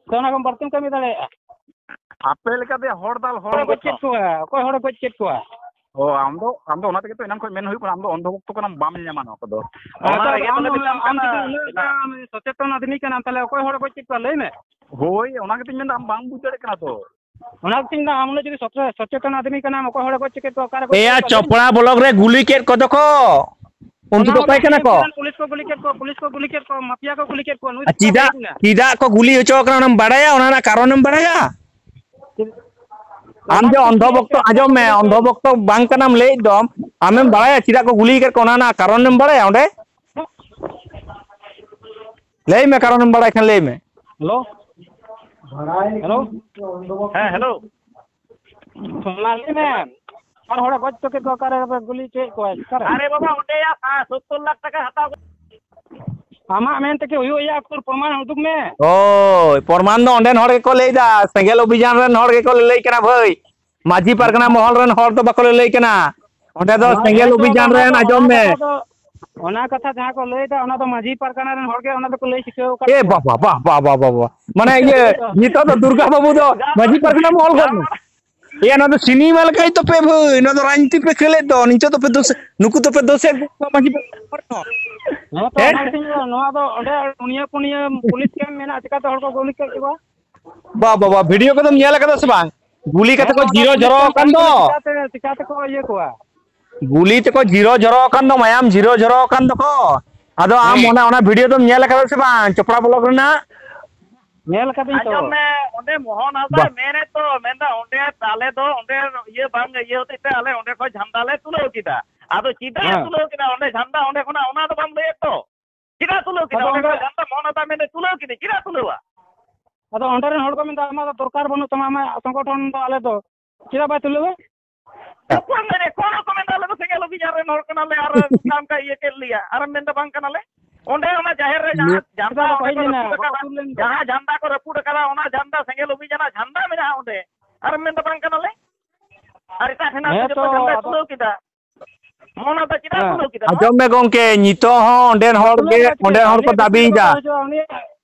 ᱥᱮ ᱚᱱᱟ ᱠᱷᱚᱱ ᱵᱟᱹᱲᱛᱤᱢ ᱠᱟᱹᱢᱤ ᱫᱟᱲᱮᱭᱟᱜᱼᱟ? ᱟᱯᱮ ᱞᱮᱠᱟᱛᱮ ᱦᱚᱲ ᱫᱟᱞ ᱦᱚᱲ ᱚᱠᱚᱭ ᱜᱚᱡ ᱜᱚᱡ ᱠᱮᱫ ᱠᱚᱣᱟ? ᱚᱠᱚᱭ ᱦᱚᱲ ᱜᱚᱡ ᱠᱮᱫ ᱠᱚᱣᱟ? ᱚ, ᱟᱢ ᱫᱚ, ᱟᱢ ᱫᱚ ᱚᱱᱟ ᱛᱮᱜᱮ ᱛᱚ ᱮᱱᱟᱱ ᱠᱷᱚᱱ ᱢᱮᱱ ᱦᱩᱭᱩᱜ ᱠᱟᱱᱟ, ᱟᱢ ᱫᱚ ᱚᱱᱫᱷᱚ ᱵᱷᱚᱠᱛᱚ ᱠᱟᱱᱟᱢ, ᱵᱟᱢ ᱧᱮᱞ ᱧᱟᱢᱟ ᱱᱚᱣᱟ ᱠᱚᱫᱚ᱾ ᱟᱫᱚ ᱚᱱᱟ ᱨᱮᱜᱮ ᱟᱢ, ᱛᱚᱞᱮ ᱢᱮᱛᱟᱢ ᱟᱢ ᱠᱟᱱᱟ᱾ ᱡᱩᱫᱤ ᱩᱱᱟᱹᱜ ᱜᱟᱱ ᱥᱚᱪᱮᱛᱚᱱ ᱟᱫᱢᱤ ᱠᱟᱱᱟᱢ, ᱛᱟᱦᱞᱮ ᱚᱠᱚᱭ ᱦᱚᱲ ᱜᱚᱡ ᱠᱮᱫ ᱠᱚᱣᱟ ᱞᱟᱹᱭ ᱢᱮ? ᱦᱳᱭ, ᱚᱱᱟ ᱜᱮᱛᱚᱧ ᱢᱮᱱᱫᱟ, ᱟᱢ ᱵᱟᱢ ᱵᱩᱡᱽ ᱫᱟᱲᱮᱭᱟᱜ ᱠᱟᱱᱟ ᱛᱚ᱾ ᱚᱱᱟ ᱜᱮᱛᱚᱧ ᱢᱮᱱᱫᱟ, ᱟᱢ ᱩᱱᱟᱹᱜ ᱡᱩᱫᱤ ᱥᱚᱪᱮ-, ᱥᱚᱪᱮᱛᱚᱱ ᱟᱫᱢᱤ ᱠᱟᱱᱟᱢ, ᱚᱠᱚᱭ ᱦᱚᱲᱮ ᱜᱚᱡ ᱦᱚᱪᱚ ᱠᱮᱫ ᱠᱚᱣᱟ, ᱚᱠᱟᱨᱮ ᱜᱚᱡ ᱮᱭᱟ, ᱦᱚᱪᱚ ᱠᱮᱫ ᱠᱚᱣᱟ? ᱪᱚᱯᱲᱟ ᱵᱞᱚᱠ ᱨᱮ ᱜᱩᱞᱤ ᱠᱮᱫ ᱠᱚᱫᱚ ᱠᱚ᱾ ᱩᱱᱠᱩ ᱚᱱᱟ ᱫᱚ ᱢᱟ ᱚᱠᱚᱭ ᱠᱟᱱᱟ ᱠᱚ? ᱯᱩᱞᱤᱥ ᱠᱚ ᱜᱩᱞᱤ ᱠᱮᱫ ᱠᱚᱣᱟ, ᱯᱩᱞᱤᱥ ᱠᱚ ᱜᱩᱞᱤ ᱠᱮᱫ ᱠᱚᱣᱟ, ᱢᱟᱯᱤᱭᱟ ᱠᱚ ᱜᱩᱞᱤ ᱠᱮᱫ ᱠᱚᱣᱟ, ᱱᱩᱭ ᱟᱨ ᱫᱚ ᱪᱮᱫᱟᱜ, ᱚᱠᱚᱭ ᱠᱟᱱᱟ? ᱪᱮᱫᱟᱜ ᱠᱚ ᱜᱩᱞᱤ ᱦᱚᱪᱚ ᱠᱟᱱᱟ, ᱚᱱᱟᱢ ᱵᱟᱲᱟᱭᱟ? ᱚᱱᱟ ᱨᱮᱱᱟᱜ ᱠᱟᱨᱚᱱᱮᱢ ᱵᱟᱲᱟᱭᱟ? ᱟᱢ ᱚᱱᱟ ᱡᱮ ᱜᱮᱛᱚᱧ ᱚᱱᱫᱷᱚ ᱞᱟᱹᱭᱮᱫ ᱵᱷᱚᱠᱛᱚ, ᱯᱮᱭᱟ, ᱟᱸᱡᱚᱢ ᱢᱮ, ᱚᱱᱟ ᱚᱱᱫᱷᱚ ᱜᱮᱛᱚᱧ ᱵᱷᱚᱠᱛᱚ ᱵᱟᱝ ᱠᱟᱱᱟᱢ ᱞᱟᱹᱭᱮᱫ ᱫᱚᱢ, ᱟᱢᱮᱢ ᱵᱟᱲᱟᱭᱟ ᱪᱮᱫᱟᱜ ᱠᱚ ᱜᱩᱞᱤ ᱠᱮᱫ ᱠᱚᱣᱟ? ᱚᱱᱟ ᱨᱮᱱᱟᱜ ᱠᱟᱨᱚᱱᱮᱢ ᱵᱟᱲᱟᱭᱟ ᱚᱸᱰᱮ? ᱞᱟᱹᱭ ᱢᱮ, ᱠᱟᱨᱚᱱᱮᱢ ᱵᱟᱲᱟᱭ ᱠᱷᱟᱱ ᱞᱟᱹᱭ ᱢᱮ᱾ ᱦᱮᱞᱳ, ᱦᱮᱞᱳ, ᱦᱮᱸ, ᱦᱮᱞᱳ᱾ ᱢᱟ ᱞᱟᱹᱭ ᱢᱮ, ᱦᱚᱲ ᱦᱚᱲᱮ ᱜᱚᱡ ᱦᱚᱪᱚ ᱠᱮᱫ ᱠᱚᱣᱟ, ᱚᱠᱟᱨᱮ ᱜᱩᱞᱤ ᱦᱚᱪᱚᱭᱮᱫ ᱠᱚᱣᱟᱭ, ᱚᱠᱟᱨᱮ? ᱟᱨᱮ ᱵᱟᱵᱟ, ᱚᱸᱰᱮ ᱭᱟ, ᱥᱟ-, ᱥᱳᱛᱛᱳᱨ ᱞᱟᱠᱷ ᱴᱟᱠᱟ ᱦᱟᱛᱟᱣ᱾ ᱟᱢᱟᱜ ᱢᱮᱱ ᱛᱮᱠᱤ ᱦᱩᱭᱩᱜᱼᱟ, ᱩᱠᱩᱨ ᱯᱨᱚᱢᱟᱱ ᱩᱫᱩᱜ ᱢᱮ᱾ ᱦᱳᱭ, ᱯᱨᱚᱢᱟᱱ ᱫᱚ ᱚᱸᱰᱮᱱ ᱦᱚᱲ ᱜᱮᱠᱚ ᱞᱟᱹᱭᱫᱟ, ᱥᱮᱸᱜᱮᱞ ᱚᱵᱷᱤᱡᱟᱱ ᱨᱮᱱ ᱦᱚᱲ ᱜᱮᱠᱚ ᱞᱟᱹᱞᱟᱹᱭ ᱠᱟᱱᱟ ᱵᱷᱟᱹᱭ᱾ ᱢᱟᱹᱡᱷᱤ ᱯᱟᱨᱜᱟᱱᱟ ᱢᱚᱦᱚᱞ ᱨᱮᱱ ᱦᱚᱲ ᱫᱚ ᱵᱟᱠᱚ ᱞᱟᱹᱞᱟᱹᱭ ᱠᱟᱱᱟ᱾ ᱚᱸᱰᱮ ᱫᱚ ᱚᱱᱟ ᱥᱮᱸᱜᱮᱞ ᱜᱮᱛᱚ, ᱚᱵᱷᱤᱡᱟᱱ ᱚᱱᱟ ᱨᱮᱱ, ᱫᱚ, ᱟᱸᱡᱚᱢ ᱚᱱᱟ ᱢᱮ᱾ ᱠᱟᱛᱷᱟ ᱫᱚ, ᱚᱱᱟ ᱠᱟᱛᱷᱟ ᱡᱟᱦᱟᱸ ᱠᱚ ᱞᱟᱹᱭᱫᱟ, ᱚᱱᱟ ᱫᱚ ᱢᱟᱹᱡᱷᱤ ᱯᱟᱨᱜᱟᱱᱟ ᱨᱮᱱ ᱦᱚᱲ ᱜᱮ ᱚᱱᱟ ᱫᱚᱠᱚ ᱞᱟᱹᱭ ᱥᱤᱠᱷᱟᱹᱣ ᱟᱠᱟᱫ ᱮ ᱠᱚᱣᱟ᱾ ᱵᱟᱵᱟ, ᱵᱟᱵᱟ, ᱵᱟᱵᱟ, ᱵᱟᱵᱟ᱾ ᱢᱟᱱᱮ ᱤᱭᱟᱹ, ᱱᱤᱛᱚᱜ ᱫᱚ ᱫᱩᱨᱜᱟ ᱵᱟᱹᱵᱩ ᱫᱚ ᱢᱟᱹᱡᱷᱤ ᱯᱟᱨᱜᱟᱱᱟ ᱢᱚᱦᱚᱞ ᱠᱷᱚᱱ᱾ ᱮᱭᱟ, ᱱᱚᱣᱟ ᱫᱚ ᱥᱤᱱᱮᱢᱟ ᱞᱮᱠᱟᱭ ᱛᱟᱯᱮ ᱵᱷᱟᱹᱭ, ᱱᱚᱣᱟ ᱫᱚ ᱨᱟᱡᱽᱱᱤᱛᱤ ᱯᱮ ᱠᱷᱮᱞᱮᱫ ᱫᱚ, ᱱᱤᱛᱚᱜ ᱫᱚᱯᱮ ᱫᱳᱥ, ᱱᱩᱠᱩ ᱫᱚᱯᱮ ᱫᱳᱥᱮᱫ ᱠᱚᱣᱟ ᱢᱟᱹᱡᱷᱤ ᱯᱟᱨᱜᱟᱱᱟ ᱦᱚᱲ ᱦᱚᱸ᱾ ᱦᱮᱸ ᱛᱚ, ᱦᱮᱸ? ᱚᱱᱟ ᱜᱮᱛᱚᱧ ᱞᱟᱹᱭᱫᱟ, ᱱᱚᱣᱟ ᱫᱚ ᱚᱸᱰᱮ ᱯᱩᱱᱭᱟᱹ ᱯᱩᱱᱭᱟᱹ ᱯᱩᱞᱤᱥ ᱠᱮᱢᱯ ᱢᱮᱱᱟᱜᱼᱟ, ᱪᱤᱠᱟᱹᱛᱮ ᱦᱚᱲ ᱠᱚ ᱜᱩᱞᱤ ᱠᱮᱫ ᱠᱚᱣᱟ? ᱵᱟ, ᱵᱟ, ᱵᱟ, ᱵᱷᱤᱰᱤᱭᱳ ᱠᱚᱫᱚᱢ ᱧᱮᱞ ᱟᱠᱟᱫᱟ ᱥᱮ ᱵᱟᱝ? ᱜᱩᱞᱤ ᱦᱮᱸ, ᱠᱟᱛᱮ ᱠᱚ ᱱᱚᱣᱟ ᱫᱚ ᱡᱤᱨᱚ ᱯᱩᱞᱤᱥ ᱡᱚᱨᱚ ᱠᱮᱢᱯ ᱟᱠᱟᱱ ᱛᱟᱦᱮᱸ ᱫᱚ᱾ ᱠᱟᱱᱟ, ᱪᱤᱠᱟᱹᱛᱮ, ᱪᱤᱠᱟᱹ ᱛᱮᱠᱚ ᱤᱭᱟᱹ ᱠᱚᱣᱟ? ᱜᱩᱞᱤ ᱛᱮᱠᱚ ᱡᱤᱨᱚ ᱡᱚᱨᱚ ᱟᱠᱟᱱ ᱫᱚ, ᱢᱟᱭᱟᱢ ᱡᱤᱨᱚ ᱡᱚᱨᱚ ᱟᱠᱟᱱ ᱫᱚᱠᱚ᱾ ᱟᱫᱚ ᱟᱢ ᱦᱮᱸ᱾ ᱚᱱᱟ, ᱚᱱᱟ ᱵᱷᱤᱰᱤᱭᱳ ᱫᱚᱢ ᱧᱮᱞ ᱟᱠᱟᱫᱟ ᱥᱮ ᱵᱟᱝ, ᱪᱚᱯᱲᱟ ᱵᱞᱚᱠ ᱨᱮᱱᱟᱜ? ᱧᱮᱞ ᱟᱠᱟᱫᱟᱹᱧ ᱛᱚ᱾ ᱟᱸᱡᱚᱢ ᱢᱮ, ᱚᱸᱰᱮ ᱢᱳᱦᱚᱱ ᱦᱟᱸᱥᱫᱟᱭ ᱵᱟ- ᱢᱮᱱᱮᱫ ᱛᱚ, ᱢᱮᱱᱫᱟ ᱚᱸᱰᱮ ᱟᱞᱮ ᱫᱚ ᱚᱸᱰᱮ ᱤᱭᱟᱹ ᱵᱟᱝ ᱤᱭᱟᱹ ᱦᱚᱛᱮᱡ ᱛᱮ ᱟᱞᱮ ᱚᱸᱰᱮ ᱠᱷᱚᱱ ᱡᱷᱟᱱᱰᱟ ᱞᱮ ᱛᱩᱞᱟᱹᱣ ᱠᱮᱫᱟ᱾ ᱟᱫᱚ ᱪᱮᱫᱟᱜ ᱮ ᱦᱮᱸ᱾ ᱛᱩᱞᱟᱹᱣ ᱠᱮᱫᱟ ᱚᱸᱰᱮ ᱡᱷᱟᱱᱰᱟ, ᱚᱸᱰᱮ ᱠᱷᱚᱱᱟᱜ ᱚᱱᱟ ᱫᱚ ᱵᱟᱢ ᱞᱟᱹᱭᱮᱫ ᱛᱚ? ᱪᱮᱫᱟᱜ ᱛᱩᱞᱟᱹᱣ ᱠᱮᱫᱟ ᱟᱫᱚ ᱚᱸᱰᱮ ᱚᱸᱰᱮ ᱠᱷᱚᱱ ᱡᱷᱟᱱᱰᱟ? ᱢᱳᱦᱚᱱ ᱦᱟᱸᱥᱫᱟᱭ ᱢᱮᱱᱫᱟ ᱛᱩᱞᱟᱹᱣ ᱠᱤᱫᱟᱹᱧ, ᱪᱮᱫᱟᱜ ᱛᱩᱞᱟᱹᱣᱟ? ᱟᱫᱚ ᱚᱸᱰᱮ ᱨᱮᱱ ᱦᱚᱲ ᱠᱚ ᱢᱮᱱᱫᱟ, ᱟᱢᱟᱜ ᱫᱚ ᱫᱚᱨᱠᱟᱨ ᱵᱟᱹᱱᱩᱜ ᱛᱟᱢᱟ, ᱟᱢᱟᱜ ᱥᱚᱝᱜᱚᱴᱷᱚᱱ ᱫᱚ ᱟᱞᱮ ᱫᱚ᱾ ᱪᱮᱫᱟᱜ ᱵᱟᱭ ᱛᱩᱞᱟᱹᱣᱟ? ᱚᱠᱚᱭ ᱢᱮᱱᱮᱫ? ᱚᱠᱚᱭ ᱠᱚ ᱢᱮᱱᱫᱟ ᱟᱞᱮ ᱫᱚ ᱥᱮᱸᱜᱮᱞ ᱚᱵᱷᱤᱡᱟᱱ ᱨᱮᱱ ᱦᱚᱲ ᱠᱟᱱᱟᱞᱮ ᱟᱨ ᱚᱱᱠᱟ ᱚᱱᱠᱟ ᱤᱭᱟᱹ ᱠᱮᱫ ᱞᱮᱭᱟ? ᱟᱨᱮᱢ ᱢᱮᱱᱫᱟ ᱵᱟᱝ ᱠᱟᱱᱟᱞᱮ? ᱚᱸᱰᱮ ᱚᱱᱟ ᱡᱟᱦᱮᱨ ᱨᱮ ᱡᱟᱦᱟᱸ ᱞᱟᱹᱭ ᱡᱷᱟᱱᱰᱟ ᱠᱮᱫᱟ ᱠᱚ ᱚᱸᱰᱮ ᱯᱟᱹᱦᱤᱞ ᱠᱚ ᱨᱟᱹᱯᱩᱫ ᱞᱮᱱᱟ, ᱟᱠᱟᱫᱟ, ᱵᱟᱠᱚ ᱥᱩᱨ ᱞᱮᱱᱟ᱾ ᱡᱟᱦᱟᱸ ᱡᱷᱟᱱᱰᱟ ᱠᱚ ᱨᱟᱹᱯᱩᱫ ᱟᱠᱟᱫᱟ, ᱚᱱᱟ ᱡᱷᱟᱱᱰᱟ ᱥᱮᱸᱜᱮᱞ ᱚᱵᱷᱤᱡᱟᱱᱟᱜ ᱡᱷᱟᱱᱰᱟ ᱢᱮᱱᱟᱜᱼᱟ ᱚᱸᱰᱮ᱾ ᱟᱨᱮᱢ ᱢᱮᱱᱫᱟ ᱵᱟᱝ ᱠᱟᱱᱟᱞᱮ? ᱟᱨ ᱮᱴᱟᱜ ᱴᱷᱮᱱᱟᱜ ᱦᱮᱸ ᱡᱚᱛᱚ ᱛᱚ, ᱡᱷᱟᱱᱰᱟ ᱟᱫᱚ ᱛᱩᱞᱟᱹᱣ ᱠᱮᱫᱟ᱾ ᱢᱳᱦᱚᱱ ᱦᱟᱸᱥᱫᱟ ᱪᱮᱫᱟᱜ ᱦᱮᱸ᱾ ᱛᱩᱞᱟᱹᱣ ᱠᱮᱫᱟ ᱱᱚᱣᱟ? ᱟᱸᱡᱚᱢ ᱢᱮ ᱜᱚᱝᱠᱮ, ᱱᱤᱛᱚᱜ ᱦᱚᱸ ᱚᱸᱰᱮᱱ ᱦᱚᱲ ᱛᱩᱞᱟᱹᱣ ᱜᱮ, ᱠᱮᱫᱟ ᱪᱤᱠᱟᱹ? ᱚᱸᱰᱮᱱ ᱦᱚᱲ ᱠᱚ ᱩᱱᱤᱭᱟᱜ ᱠᱤᱪᱷᱩ ᱫᱟᱹᱵᱤᱭᱮᱫᱟ᱾ ᱫᱚ ᱵᱟᱠᱚ ᱦᱤᱡᱩᱜᱼᱟ, ᱩᱱᱤᱭᱟᱜ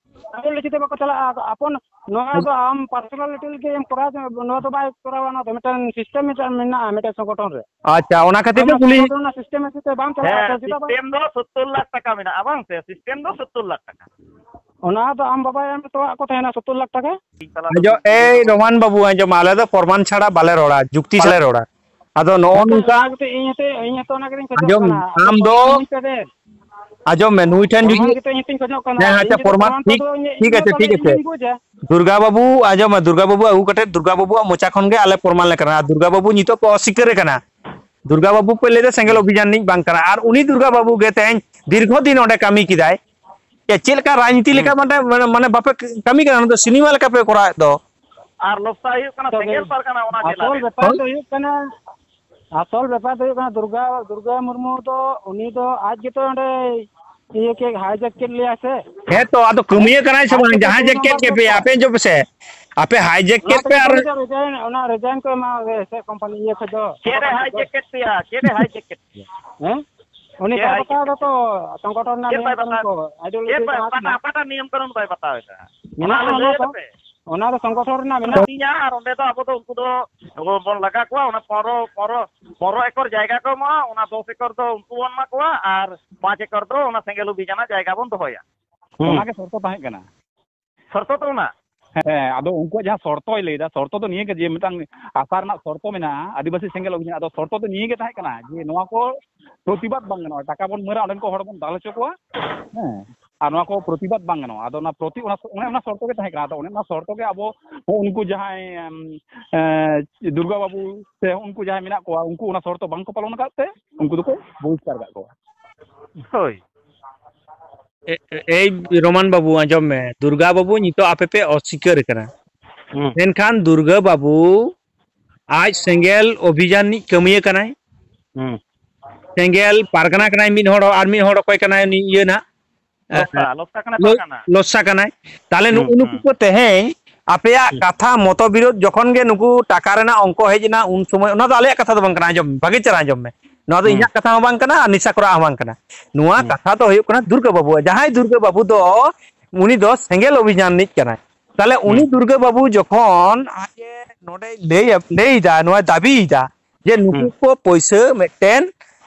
ᱟᱸᱫᱳᱲ ᱞᱟᱹᱜᱤᱫ ᱛᱮ ᱵᱟᱠᱚ ᱪᱟᱞᱟᱜᱼᱟ᱾ ᱟᱯᱚᱱ, ᱱᱚᱣᱟ ᱫᱚ ᱟᱢ ᱯᱟᱨᱥᱚᱱᱟᱞᱤᱴᱤ ᱞᱟᱹᱜᱤᱫ ᱮᱢ ᱠᱚᱨᱟᱣ, ᱱᱚᱣᱟ ᱫᱚ ᱵᱟᱭ ᱠᱚᱨᱟᱣᱟ, ᱱᱚᱣᱟ ᱫᱚ ᱢᱤᱫᱴᱮᱱ ᱥᱤᱥᱴᱮᱢ ᱢᱤᱫᱴᱮᱱ ᱢᱮᱱᱟᱜᱼᱟ, ᱢᱤᱫᱴᱮᱱ ᱥᱚᱝᱜᱚᱴᱷᱚᱱ ᱨᱮ᱾ ᱟᱪᱪᱷᱟ, ᱚᱱᱟ ᱠᱷᱟᱹᱛᱤᱨ ᱛᱮ ᱟᱢᱟᱜ ᱠᱩᱞᱤ᱾ ᱥᱚᱝᱜᱚᱴᱷᱚᱱ ᱨᱮᱱᱟᱜ ᱥᱤᱥᱴᱮᱢ ᱦᱤᱥᱟᱹᱵ ᱛᱮ ᱵᱟᱢ ᱪᱟᱞᱟᱜᱼᱟ, ᱦᱮᱸ, ᱛᱚ ᱪᱮᱫᱟᱜ ᱵᱟᱭ ᱥᱤᱥᱴᱮᱢ ᱫᱚ ᱥᱳᱛᱛᱳᱨ ᱞᱟᱠᱷ ᱴᱟᱠᱟ ᱢᱮᱱᱟᱜᱼᱟ, ᱵᱟᱝ ᱥᱮ? ᱥᱤᱥᱴᱮᱢ ᱫᱚ ᱥᱳᱛᱛᱳᱨ ᱞᱟᱠᱷ ᱴᱟᱠᱟ᱾ ᱚᱱᱟ ᱫᱚ ᱟᱢ ᱵᱟᱵᱟᱭ ᱮᱢ ᱦᱚᱴᱚᱣᱟᱜ ᱠᱚ ᱛᱟᱦᱮᱱᱟ ᱥᱳᱛᱛᱳᱨ ᱞᱟᱠᱷ ᱴᱟᱠᱟ? ᱟᱸᱡᱚᱢ, ᱮᱭ ᱨᱳᱢᱟᱱ ᱵᱟᱹᱵᱩ, ᱟᱸᱡᱚᱢ, ᱟᱞᱮ ᱫᱚ ᱯᱨᱚᱢᱟᱱ ᱪᱷᱟᱲᱟ ᱵᱟᱞᱮ ᱨᱚᱲᱟ, ᱡᱩᱠᱛᱤ ᱵᱟᱞᱮ ᱨᱚᱲᱟ᱾ ᱟᱫᱚ ᱱᱚᱜᱼᱚ ᱦᱮᱸ, ᱛᱚ ᱱᱚᱝᱠᱟ᱾ ᱚᱱᱟ ᱜᱮᱛᱚ ᱤᱧ ᱦᱚᱸᱛᱚ, ᱤᱧ ᱦᱚᱸᱛᱚ ᱚᱱᱟ ᱜᱮᱛᱚᱧ ᱠᱷᱚᱡᱚᱜ ᱟᱸᱡᱚᱢ, ᱠᱟᱱᱟ᱾ ᱟᱫᱚ ᱟᱢ ᱫᱚ ᱯᱨᱚᱢᱟᱱ ᱤᱢᱟᱹᱧ ᱯᱮ ᱫᱮ᱾ ᱟᱸᱡᱚᱢ ᱢᱮ, ᱱᱩᱭ ᱴᱷᱮᱱ ᱡᱩᱫᱤ᱾ ᱯᱨᱚᱢᱟᱱ ᱜᱮᱛᱚ ᱤᱧ ᱦᱚᱸᱛᱚᱧ ᱠᱷᱚᱡᱚᱜ ᱠᱟᱱᱟ᱾ ᱦᱮᱸ, ᱤᱧ ᱟᱪᱪᱷᱟ, ᱡᱩᱫᱤ ᱯᱨᱚᱢᱟᱱ ᱯᱨᱚᱢᱟᱱ ᱠᱚ ᱴᱷᱤᱠ, ᱫᱚ ᱤᱧ, ᱴᱷᱤᱠ ᱤᱧ ᱟᱪᱷᱮ, ᱛᱟᱦᱚᱞᱮ ᱴᱷᱤᱠ ᱤᱧ ᱟᱪᱷᱮ᱾ ᱦᱚᱧ ᱵᱩᱡᱟ᱾ ᱫᱩᱨᱜᱟ ᱵᱟᱹᱵᱩ, ᱟᱸᱡᱚᱢ ᱢᱮ, ᱫᱩᱨᱜᱟ ᱵᱟᱹᱵᱩ ᱟᱹᱜᱩ ᱠᱟᱛᱮ ᱫᱩᱨᱜᱟ ᱵᱟᱹᱵᱩᱣᱟᱜ ᱢᱚᱪᱟ ᱠᱷᱚᱱ ᱜᱮ ᱟᱞᱮ ᱯᱨᱚᱢᱟᱱ ᱞᱮ ᱠᱟᱱᱟ᱾ ᱟᱨ ᱫᱩᱨᱜᱟ ᱵᱟᱹᱵᱩ ᱱᱤᱛᱚᱜ ᱠᱚ ᱚᱥᱤᱠᱟᱹᱨ ᱠᱟᱱᱟ᱾ ᱫᱩᱨᱜᱟ ᱵᱟᱹᱵᱩ ᱯᱮ ᱞᱟᱹᱭ ᱫᱟ ᱥᱮᱸᱜᱮᱞ ᱦᱩᱸ᱾ ᱚᱵᱷᱤᱡᱟᱱ ᱨᱤᱱᱤᱡ ᱵᱟᱝ ᱠᱟᱱᱟ, ᱟᱨ ᱩᱱᱤ ᱫᱩᱨᱜᱟ ᱵᱟᱹᱵᱩ ᱜᱮ ᱛᱮᱦᱮᱧ ᱫᱤᱨᱜᱷᱚ ᱫᱤᱱ ᱚᱸᱰᱮ ᱠᱟᱹᱢᱤ ᱠᱮᱫᱟᱭ᱾ ᱪᱮᱫ ᱞᱮᱠᱟ ᱨᱟᱡᱽᱱᱤᱛᱤ ᱦᱩᱸ᱾ ᱞᱮᱠᱟ ᱢᱟᱱᱮ, ᱢᱟᱱᱮ, ᱢᱟᱱᱮ ᱵᱟᱯᱮ ᱠᱟᱹᱢᱤ ᱠᱟᱱᱟ, ᱚᱱᱟ ᱫᱚ ᱥᱤᱱᱮᱢᱟ ᱞᱮᱠᱟ ᱯᱮ ᱠᱚᱨᱟᱣᱮᱫ ᱫᱚ᱾ ᱟᱨ ᱞᱚᱥᱟ ᱦᱩᱭᱩᱜ ᱠᱟᱱᱟ ᱛᱚᱵᱮ ᱥᱮᱸᱜᱮᱞ ᱯᱟᱨᱜᱟᱱᱟ ᱚᱱᱟ ᱡᱮᱞᱟ ᱟᱥᱚᱞ ᱨᱮ᱾ ᱵᱮᱯᱟᱨ ᱫᱚ ᱦᱩᱭᱩᱜ ᱠᱟᱱᱟ, ᱟᱥᱚᱞ ᱵᱮᱯᱟᱨ ᱫᱚ ᱦᱩᱭᱩᱜ ᱠᱟᱱᱟ ᱫᱩᱨᱜᱟ, ᱫᱩᱨᱜᱟ ᱢᱩᱨᱢᱩ ᱫᱚ ᱩᱱᱤ ᱫᱚ ᱟᱡ ᱜᱮᱛᱚ ᱚᱸᱰᱮ ᱤᱭᱟᱹ ᱠᱮᱫ, hijack ᱠᱮᱫ ᱞᱮᱭᱟ ᱥᱮ? ᱦᱮᱸ ᱛᱚ, ᱟᱫᱚ ᱠᱟᱹᱢᱤᱭᱟᱹ ᱠᱟᱱᱟᱭ ᱥᱮ ᱟᱡ ᱵᱟᱝ? ᱜᱮᱛᱚ ᱡᱟᱦᱟᱸᱭ ᱫᱩᱭ jacket ᱱᱟᱢᱵᱟᱨ ᱠᱮᱫ ᱥᱚᱨ ᱯᱮᱭᱟ, ᱠᱚ᱾ ᱟᱯᱮ ᱟᱸᱡᱚᱢ ᱯᱮᱥᱮ, ᱟᱯᱮ hijack ᱚᱱᱟ ᱠᱮᱫ ᱯᱮ ᱛᱮᱜᱮ ᱟᱨ ᱛᱚ ᱩᱱᱤ ᱫᱚ resign, ᱚᱱᱟ resign ᱠᱚ ᱮᱢᱟ ᱥᱮ ᱠᱳᱢᱯᱟᱱᱤ ᱤᱭᱟᱹ ᱠᱷᱚᱡ ᱫᱚ᱾ ᱪᱮᱫ ᱨᱮ hijack ᱠᱮᱫ ᱯᱮᱭᱟ? ᱪᱮᱫ ᱮ hijack ᱠᱮᱫ ᱯᱮᱭᱟ? ᱦᱮᱸ? ᱩᱱᱤ ᱪᱮᱫ ᱵᱟᱭ hijack ᱵᱟᱛᱟᱣ ᱠᱮᱫ ᱫᱟᱛᱚ, ᱯᱮᱭᱟ? ᱥᱚᱝᱜᱚᱴᱷᱚᱱ ᱨᱮᱱᱟᱜ ᱪᱮᱫ ᱱᱤᱭᱚᱢ ᱵᱟᱭ ᱠᱟᱹᱱᱩᱱ ᱵᱟᱛᱟᱣ ᱠᱚ, ᱠᱮᱫ? Ideology ᱪᱮᱫ ᱵᱟᱭ, ᱡᱟᱦᱟᱸ ᱚᱠᱟᱴᱟᱜ, ᱠᱟᱱᱟ᱾ ᱚᱠᱟᱴᱟᱜ ᱱᱤᱭᱚᱢ ᱠᱟᱹᱱᱩᱱ ᱵᱟᱭ ᱵᱟᱛᱟᱣ ᱮᱫᱟ? ᱚᱱᱟ ᱢᱮᱱᱟᱜᱼᱟ ᱟᱞᱮ ᱚᱱᱟ ᱞᱟᱹᱭ ᱠᱚ, ᱫᱚᱯᱮ᱾ ᱚᱱᱟ ᱫᱚ ᱥᱚᱝᱜᱚᱴᱷᱚᱱ ᱨᱮᱱᱟᱜ ᱢᱮᱱᱟᱜᱼᱟ᱾ ᱛᱤᱧᱟ ᱟᱨ ᱚᱸᱰᱮ ᱫᱚ ᱟᱵᱚ ᱫᱚ ᱩᱱᱠᱩ ᱫᱚ ᱵᱚᱱ ᱞᱟᱜᱟ ᱠᱚᱣᱟ, ᱚᱱᱟ ᱯᱚᱱᱨᱚ, ᱯᱚᱱᱨᱚ, ᱯᱚᱱᱨᱚ ᱮᱠᱚᱨ ᱡᱟᱭᱜᱟ ᱠᱚ ᱮᱢᱚᱜᱼᱟ, ᱚᱱᱟ ᱫᱚᱥ ᱮᱠᱚᱨ ᱫᱚ ᱩᱱᱠᱩ ᱵᱚᱱ ᱮᱢᱟ ᱠᱚᱣᱟ ᱟᱨ ᱯᱟᱸᱪ ᱮᱠᱚᱨ ᱫᱚ ᱚᱱᱟ ᱥᱮᱸᱜᱮᱞ ᱚᱵᱷᱤᱡᱟᱱᱟᱜ ᱡᱟᱭᱜᱟ ᱵᱚᱱ ᱫᱚᱦᱚᱭᱟ᱾ ᱦᱩᱸ᱾ ᱚᱱᱟᱜᱮ ᱥᱚᱨᱛᱚ ᱛᱟᱦᱮᱸ ᱠᱟᱱᱟ᱾ ᱥᱚᱨᱛᱚ ᱛᱚ ᱚᱱᱟ? ᱦᱮᱸ, ᱟᱫᱚ ᱩᱱᱠᱩᱣᱟᱜ ᱡᱟᱦᱟᱸ ᱥᱚᱨᱛᱚᱭ ᱞᱟᱹᱭᱫᱟ, ᱥᱚᱨᱛᱚ ᱫᱚ ᱱᱤᱭᱟᱹ ᱜᱮ ᱡᱮ ᱢᱤᱫᱴᱟᱝ ᱟᱥᱟ ᱨᱮᱱᱟᱜ ᱥᱚᱨᱛᱚ ᱢᱮᱱᱟᱜᱼᱟ, ᱟᱹᱫᱤᱵᱟᱹᱥᱤ ᱥᱮᱸᱜᱮᱞ ᱚᱵᱷᱤᱡᱟᱱ᱾ ᱟᱫᱚ ᱥᱚᱨᱛᱚ ᱫᱚ ᱱᱤᱭᱟᱹ ᱜᱮ ᱛᱟᱦᱮᱸ ᱠᱟᱱᱟ ᱡᱮ ᱱᱚᱣᱟ ᱠᱚ ᱯᱨᱚᱛᱤᱵᱟᱫ ᱵᱟᱝ ᱜᱟᱱᱚᱜᱼᱟ, ᱴᱟᱠᱟ ᱵᱚᱱ ᱢᱟᱹᱨᱟ, ᱚᱸᱰᱮᱱ ᱠᱚ ᱦᱚᱲ ᱵᱚᱱ ᱫᱟᱞ ᱦᱚᱪᱚ ᱠᱚᱣᱟ, ᱦᱮᱸ, ᱟᱨ ᱱᱚᱣᱟ ᱠᱚ ᱯᱨᱚᱛᱤᱵᱟᱫ ᱵᱟᱝ ᱜᱟᱱᱚᱜᱼᱟ᱾ ᱟᱫᱚ ᱚᱱᱟ ᱯᱨᱚᱛᱤ-, ᱚᱱᱟ ᱥᱚ-, ᱚᱱᱮ ᱚᱱᱟ ᱥᱚᱨᱛᱚ ᱜᱮ ᱛᱟᱦᱮᱸ ᱠᱟᱱᱟ᱾ ᱟᱫᱚ ᱚᱱᱮ ᱚᱱᱟ ᱥᱚᱨᱛᱚ ᱜᱮ ᱟᱵᱚ ᱩᱱᱠᱩ ᱡᱟᱦᱟᱸᱭ, ᱮᱢ, ᱮ, ᱫᱩᱨᱜᱟ ᱵᱟᱹᱵᱩ ᱥᱮ ᱩᱱᱠᱩ ᱡᱟᱦᱟᱸᱭ ᱢᱮᱱᱟᱜ ᱠᱚᱣᱟ, ᱩᱱᱠᱩ ᱚᱱᱟ ᱥᱚᱨᱛᱚ ᱵᱟᱝ ᱠᱚ ᱯᱟᱞᱚᱱ ᱟᱠᱟᱫ ᱛᱮ ᱩᱱᱠᱩ ᱫᱚᱠᱚ ᱵᱚᱦᱤᱥᱠᱟᱨ ᱟᱠᱟᱫ ᱠᱚᱣᱟ᱾ ᱦᱳᱭ᱾ ᱮ-, ᱮ-, ᱮᱭ ᱨᱳᱢᱟᱱ ᱵᱟᱹᱵᱩ, ᱟᱸᱡᱚᱢ ᱢᱮ, ᱫᱩᱨᱜᱟ ᱵᱟᱹᱵᱩ ᱱᱤᱛᱚᱜ ᱟᱯᱮ ᱯᱮ ᱚᱥᱤᱠᱟᱹᱨ ᱠᱟᱱᱟ, ᱦᱩᱸ᱾ ᱢᱮᱱᱠᱷᱟᱱ ᱫᱩᱨᱜᱟ ᱵᱟᱹᱵᱩ ᱟᱡ ᱥᱮᱸᱜᱮᱞ ᱚᱵᱷᱤᱡᱟᱱ ᱨᱤᱱᱤᱡ ᱠᱟᱹᱢᱤᱭᱟᱹ ᱠᱟᱱᱟᱭ, ᱦᱩᱸ᱾ ᱥᱮᱸᱜᱮᱞ ᱯᱟᱨᱜᱟᱱᱟ ᱠᱟᱱᱟᱭ ᱢᱤᱫ ᱦᱚᱲ, ᱟᱨ ᱢᱤᱫ ᱦᱚᱲ ᱚᱠᱚᱭ ᱠᱟᱱᱟᱭ ᱩᱱᱤ ᱤᱭᱟᱹ ᱱᱟᱜ, ᱮ, ᱞᱚᱥᱟ, ᱞᱚᱥᱟ ᱠᱟᱱᱟᱭ ᱞᱚ-, ᱯᱟᱨᱜᱟᱱᱟ᱾ ᱞᱚᱥᱟ ᱠᱟᱱᱟᱭ᱾ ᱛᱟᱦᱞᱮ ᱦᱩᱸ, ᱱᱩᱜᱼᱩ ᱱᱩᱠᱩ ᱦᱩᱸ᱾ ᱠᱚ ᱛᱮᱦᱮᱧ ᱟᱯᱮᱭᱟᱜ ᱦᱩᱸ᱾ ᱠᱟᱛᱷᱟ ᱢᱚᱛᱚ ᱵᱤᱨᱳᱫᱷ ᱡᱚᱠᱷᱚᱱ ᱜᱮ ᱱᱩᱠᱩ ᱴᱟᱠᱟ ᱨᱮᱱᱟᱜ ᱚᱝᱠᱚ ᱦᱮᱡ ᱮᱱᱟ, ᱩᱱ ᱥᱚᱢᱚᱭ, ᱚᱱᱟ ᱫᱚ ᱟᱞᱮᱭᱟᱜ ᱠᱟᱛᱷᱟ ᱫᱚ ᱵᱟᱝ ᱠᱟᱱᱟ, ᱟᱸᱡᱚᱢ, ᱵᱷᱟᱜᱮ ᱪᱮᱦᱨᱟ ᱟᱸᱡᱚᱢ ᱢᱮ᱾ ᱱᱚᱣᱟ ᱫᱚ ᱦᱩᱸ᱾ ᱤᱧᱟᱹᱜ ᱠᱟᱛᱷᱟ ᱦᱚᱸ ᱵᱟᱝ ᱠᱟᱱᱟ ᱟᱨ ᱱᱤᱥᱟ ᱠᱚᱨᱟᱣᱟᱜ ᱦᱚᱸ ᱵᱟᱝ ᱠᱟᱱᱟ᱾ ᱱᱚᱣᱟ ᱦᱩᱸ᱾ ᱠᱟᱛᱷᱟ ᱫᱚ ᱦᱩᱭᱩᱜ ᱠᱟᱱᱟ ᱫᱩᱨᱜᱟᱹ ᱵᱟᱹᱵᱩᱣᱟᱜ᱾ ᱡᱟᱦᱟᱸᱭ ᱫᱩᱨᱜᱟᱹ ᱵᱟᱹᱵᱩ ᱫᱚ, ᱩᱱᱤ ᱫᱚ ᱥᱮᱸᱜᱮᱞ ᱚᱵᱷᱤᱡᱟᱱ ᱨᱤᱱᱤᱡ ᱠᱟᱱᱟᱭ᱾ ᱛᱟᱦᱞᱮ ᱩᱱᱤ ᱦᱩᱸ᱾ ᱫᱩᱨᱜᱟᱹ ᱵᱟᱹᱵᱩ ᱡᱚᱠᱷᱚᱱ ᱟᱡ ᱮ ᱱᱚᱰᱮᱭ ᱞᱟᱹᱭ, ᱞᱟᱹᱭᱫᱟ, ᱱᱚᱣᱟᱭ ᱫᱟᱹᱵᱤᱭᱮᱫᱟ ᱡᱮ ᱱᱩᱠᱩ ᱦᱩᱸ᱾ ᱠᱚ ᱯᱩᱭᱥᱟᱹ ᱢᱤᱫᱴᱮᱱ,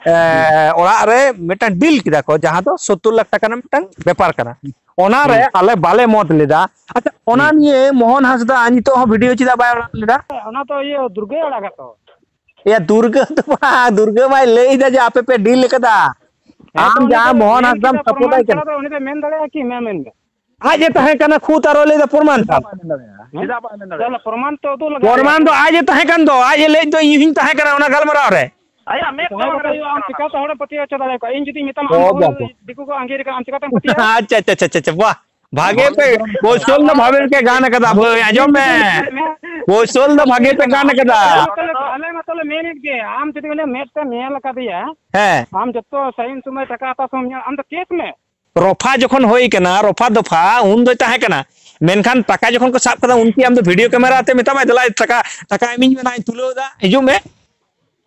ᱮ, ᱦᱩᱸ᱾ ᱚᱲᱟᱜ ᱨᱮ ᱢᱤᱫᱴᱮᱱ ᱰᱤᱞ ᱠᱮᱫᱟ ᱠᱚ, ᱡᱟᱦᱟᱸ ᱫᱚ ᱥᱳᱛᱛᱳᱨ ᱞᱟᱠᱷ ᱴᱟᱠᱟ ᱨᱮᱱᱟᱜ ᱢᱤᱫᱴᱟᱝ ᱵᱮᱯᱟᱨ ᱠᱟᱱᱟ, ᱚᱱᱟ ᱨᱮ ᱦᱩᱸ᱾ ᱟᱞᱮ ᱵᱟᱞᱮ ᱢᱚᱛ ᱞᱮᱫᱟ᱾ ᱟᱪᱪᱷᱟ, ᱚᱱᱟ ᱦᱩᱸ᱾ ᱱᱤᱭᱮ ᱢᱳᱦᱚᱱ ᱦᱟᱸᱥᱫᱟ ᱱᱤᱛᱚᱜ ᱦᱚᱸ ᱵᱷᱤᱰᱤᱭᱳ ᱪᱮᱫᱟᱜ ᱵᱟᱭ ᱟᱲᱟᱜ ᱞᱮᱫᱟ? ᱚᱱᱟ ᱛᱚ ᱤᱭᱟᱹ ᱫᱩᱨᱜᱟᱹᱭ ᱟᱲᱟᱜᱟ ᱛᱚ᱾ ᱮᱭᱟ, ᱫᱩᱨᱜᱟᱹ ᱫᱚ ᱵᱟᱝ, ᱫᱩᱨᱜᱟᱹ ᱢᱟᱭ ᱞᱟᱹᱭ ᱮᱫᱟ ᱡᱮ ᱟᱯᱮ ᱯᱮ ᱰᱤᱞ ᱟᱠᱟᱫᱟ᱾ ᱦᱮᱸ ᱛᱚ, ᱟᱢ ᱩᱱᱤ ᱫᱚ ᱡᱟᱦᱟᱸ ᱢᱳᱦᱚᱱ ᱢᱮᱱ ᱦᱟᱸᱥᱫᱟᱢ ᱠᱮᱫᱟ, ᱥᱟᱯᱳᱨᱴ ᱯᱨᱚᱢᱟᱱ ᱟᱭ ᱠᱟᱱᱟ᱾ ᱪᱷᱟᱲᱟ ᱫᱚ ᱩᱱᱤ ᱫᱚ ᱢᱮᱱ ᱫᱟᱲᱮᱭᱟᱜᱼᱟ ᱠᱤ? ᱢᱟ ᱢᱮᱱ ᱢᱮ᱾ ᱟᱡ ᱮ ᱛᱟᱦᱮᱸ ᱠᱟᱱᱟ ᱠᱷᱩᱫ ᱟᱨᱚ ᱞᱟᱹᱭ ᱫᱟ ᱯᱨᱚᱢᱟᱱ ᱪᱮᱫᱟᱜ ᱛᱟᱢ᱾ ᱵᱟᱭ ᱢᱮᱱ ᱫᱟᱲᱮᱭᱟᱜᱼᱟ? ᱦᱮᱸ? ᱪᱮᱫᱟᱜ ᱵᱟᱭ ᱢᱮᱱ ᱫᱟᱲᱮᱭᱟᱜᱼᱟ? ᱛᱟᱦᱚᱞᱮ ᱯᱨᱚᱢᱟᱱ ᱛᱚ ᱩᱫᱩᱜ ᱞᱟᱜᱟᱣ ᱯᱨᱚᱢᱟᱱ ᱫᱚ ᱟᱡ ᱮ ᱛᱟᱦᱮᱸ ᱠᱟᱱ ᱫᱚ, ᱟᱡ ᱮ ᱞᱟᱹᱭ ᱫᱚ ᱤᱧ ᱦᱚᱸᱧ ᱛᱟᱦᱮᱸ ᱠᱟᱱᱟ ᱚᱱᱟ ᱜᱟᱞᱢᱟᱨᱟᱣ ᱨᱮ᱾ ᱟᱭᱟᱜ ᱢᱮᱫ ᱛᱮ ᱵᱟᱝ ᱦᱩᱭᱩᱜᱼᱟ, ᱟᱢ ᱪᱤᱠᱟᱹᱛᱮ ᱦᱚᱲᱮᱢ ᱯᱟᱹᱛᱭᱟᱹᱣ ᱦᱚᱪᱚ ᱫᱟᱲᱮᱭᱟᱠᱚᱣᱟ? ᱤᱧ ᱡᱩᱫᱤᱧ ᱢᱮᱛᱟᱢᱟ, ᱟᱢ ᱚ, ᱦᱚᱲ ᱵᱟᱵᱟ᱾ ᱫᱤᱠᱩ ᱠᱚ ᱟᱸᱜᱤᱨ ᱠᱟᱜ, ᱟᱢ ᱪᱤᱠᱟᱹᱛᱮᱢ ᱯᱟᱹᱛᱭᱟᱹᱜᱼᱟ? ᱟᱪᱪᱷᱟ, ᱟᱪᱪᱷᱟ, ᱟᱪᱪᱷᱟ, ᱟᱪᱪᱷᱟ, ᱵᱟᱦ᱾ ᱵᱷᱟᱜᱮ ᱯᱮ, ᱠᱚᱣᱥᱚᱞ ᱫᱚ ᱵᱷᱟᱜᱮ ᱯᱮ ᱜᱟᱱ ᱟᱠᱟᱫᱟ, ᱵᱟᱹᱭ, ᱟᱸᱡᱚᱢ ᱢᱮ᱾ ᱠᱚᱣᱥᱚᱞ ᱫᱚ ᱵᱷᱟᱜᱮ ᱯᱮ ᱜᱟᱱ ᱟᱠᱟᱫᱟ᱾ ᱟᱞᱮ ᱢᱟᱛᱚᱞᱮ, ᱟᱞᱮ ᱢᱟᱛᱚᱞᱮ ᱢᱮᱱᱮᱫ ᱜᱮ, ᱟᱢ ᱡᱩᱫᱤ ᱩᱱᱤ ᱢᱮᱫ ᱛᱮᱢ ᱧᱮᱞ ᱟᱠᱟᱫᱮᱭᱟ, ᱦᱮᱸ᱾ ᱟᱢ ᱡᱚᱛᱚ ᱥᱟᱭᱤᱱ ᱥᱚᱢᱚᱭ ᱴᱟᱠᱟ ᱦᱟᱛᱟᱣ ᱥᱚᱢᱚᱭ ᱧᱮᱞ, ᱟᱢ ᱫᱚ ᱠᱮᱥ ᱢᱮ᱾ ᱨᱚᱯᱷᱟ ᱡᱚᱠᱷᱚᱱ ᱦᱩᱭ ᱠᱟᱱᱟ, ᱨᱚᱯᱷᱟ ᱫᱚᱯᱷᱟ, ᱩᱱ ᱫᱚᱭ ᱛᱟᱦᱮᱸ ᱠᱟᱱᱟ᱾ ᱢᱮᱱᱠᱷᱟᱱ ᱴᱟᱠᱟ ᱡᱚᱠᱷᱚᱱ ᱠᱚ ᱥᱟᱵ ᱠᱟᱫᱟ, ᱩᱱ ᱠᱤ ᱟᱢ ᱫᱚ ᱵᱷᱤᱰᱤᱭᱳ ᱠᱮᱢᱮᱨᱟ ᱛᱮ ᱢᱮᱛᱟᱢᱟᱭ, "ᱫᱮᱞᱟ ᱴᱟᱠᱟ, ᱴᱟᱠᱟ ᱤᱢᱟᱹᱧ ᱢᱮ, ᱱᱟᱜ ᱤᱧ ᱛᱩᱞᱟᱹᱣ ᱮᱫᱟ, ᱦᱤᱡᱩᱜ ᱢᱮ"?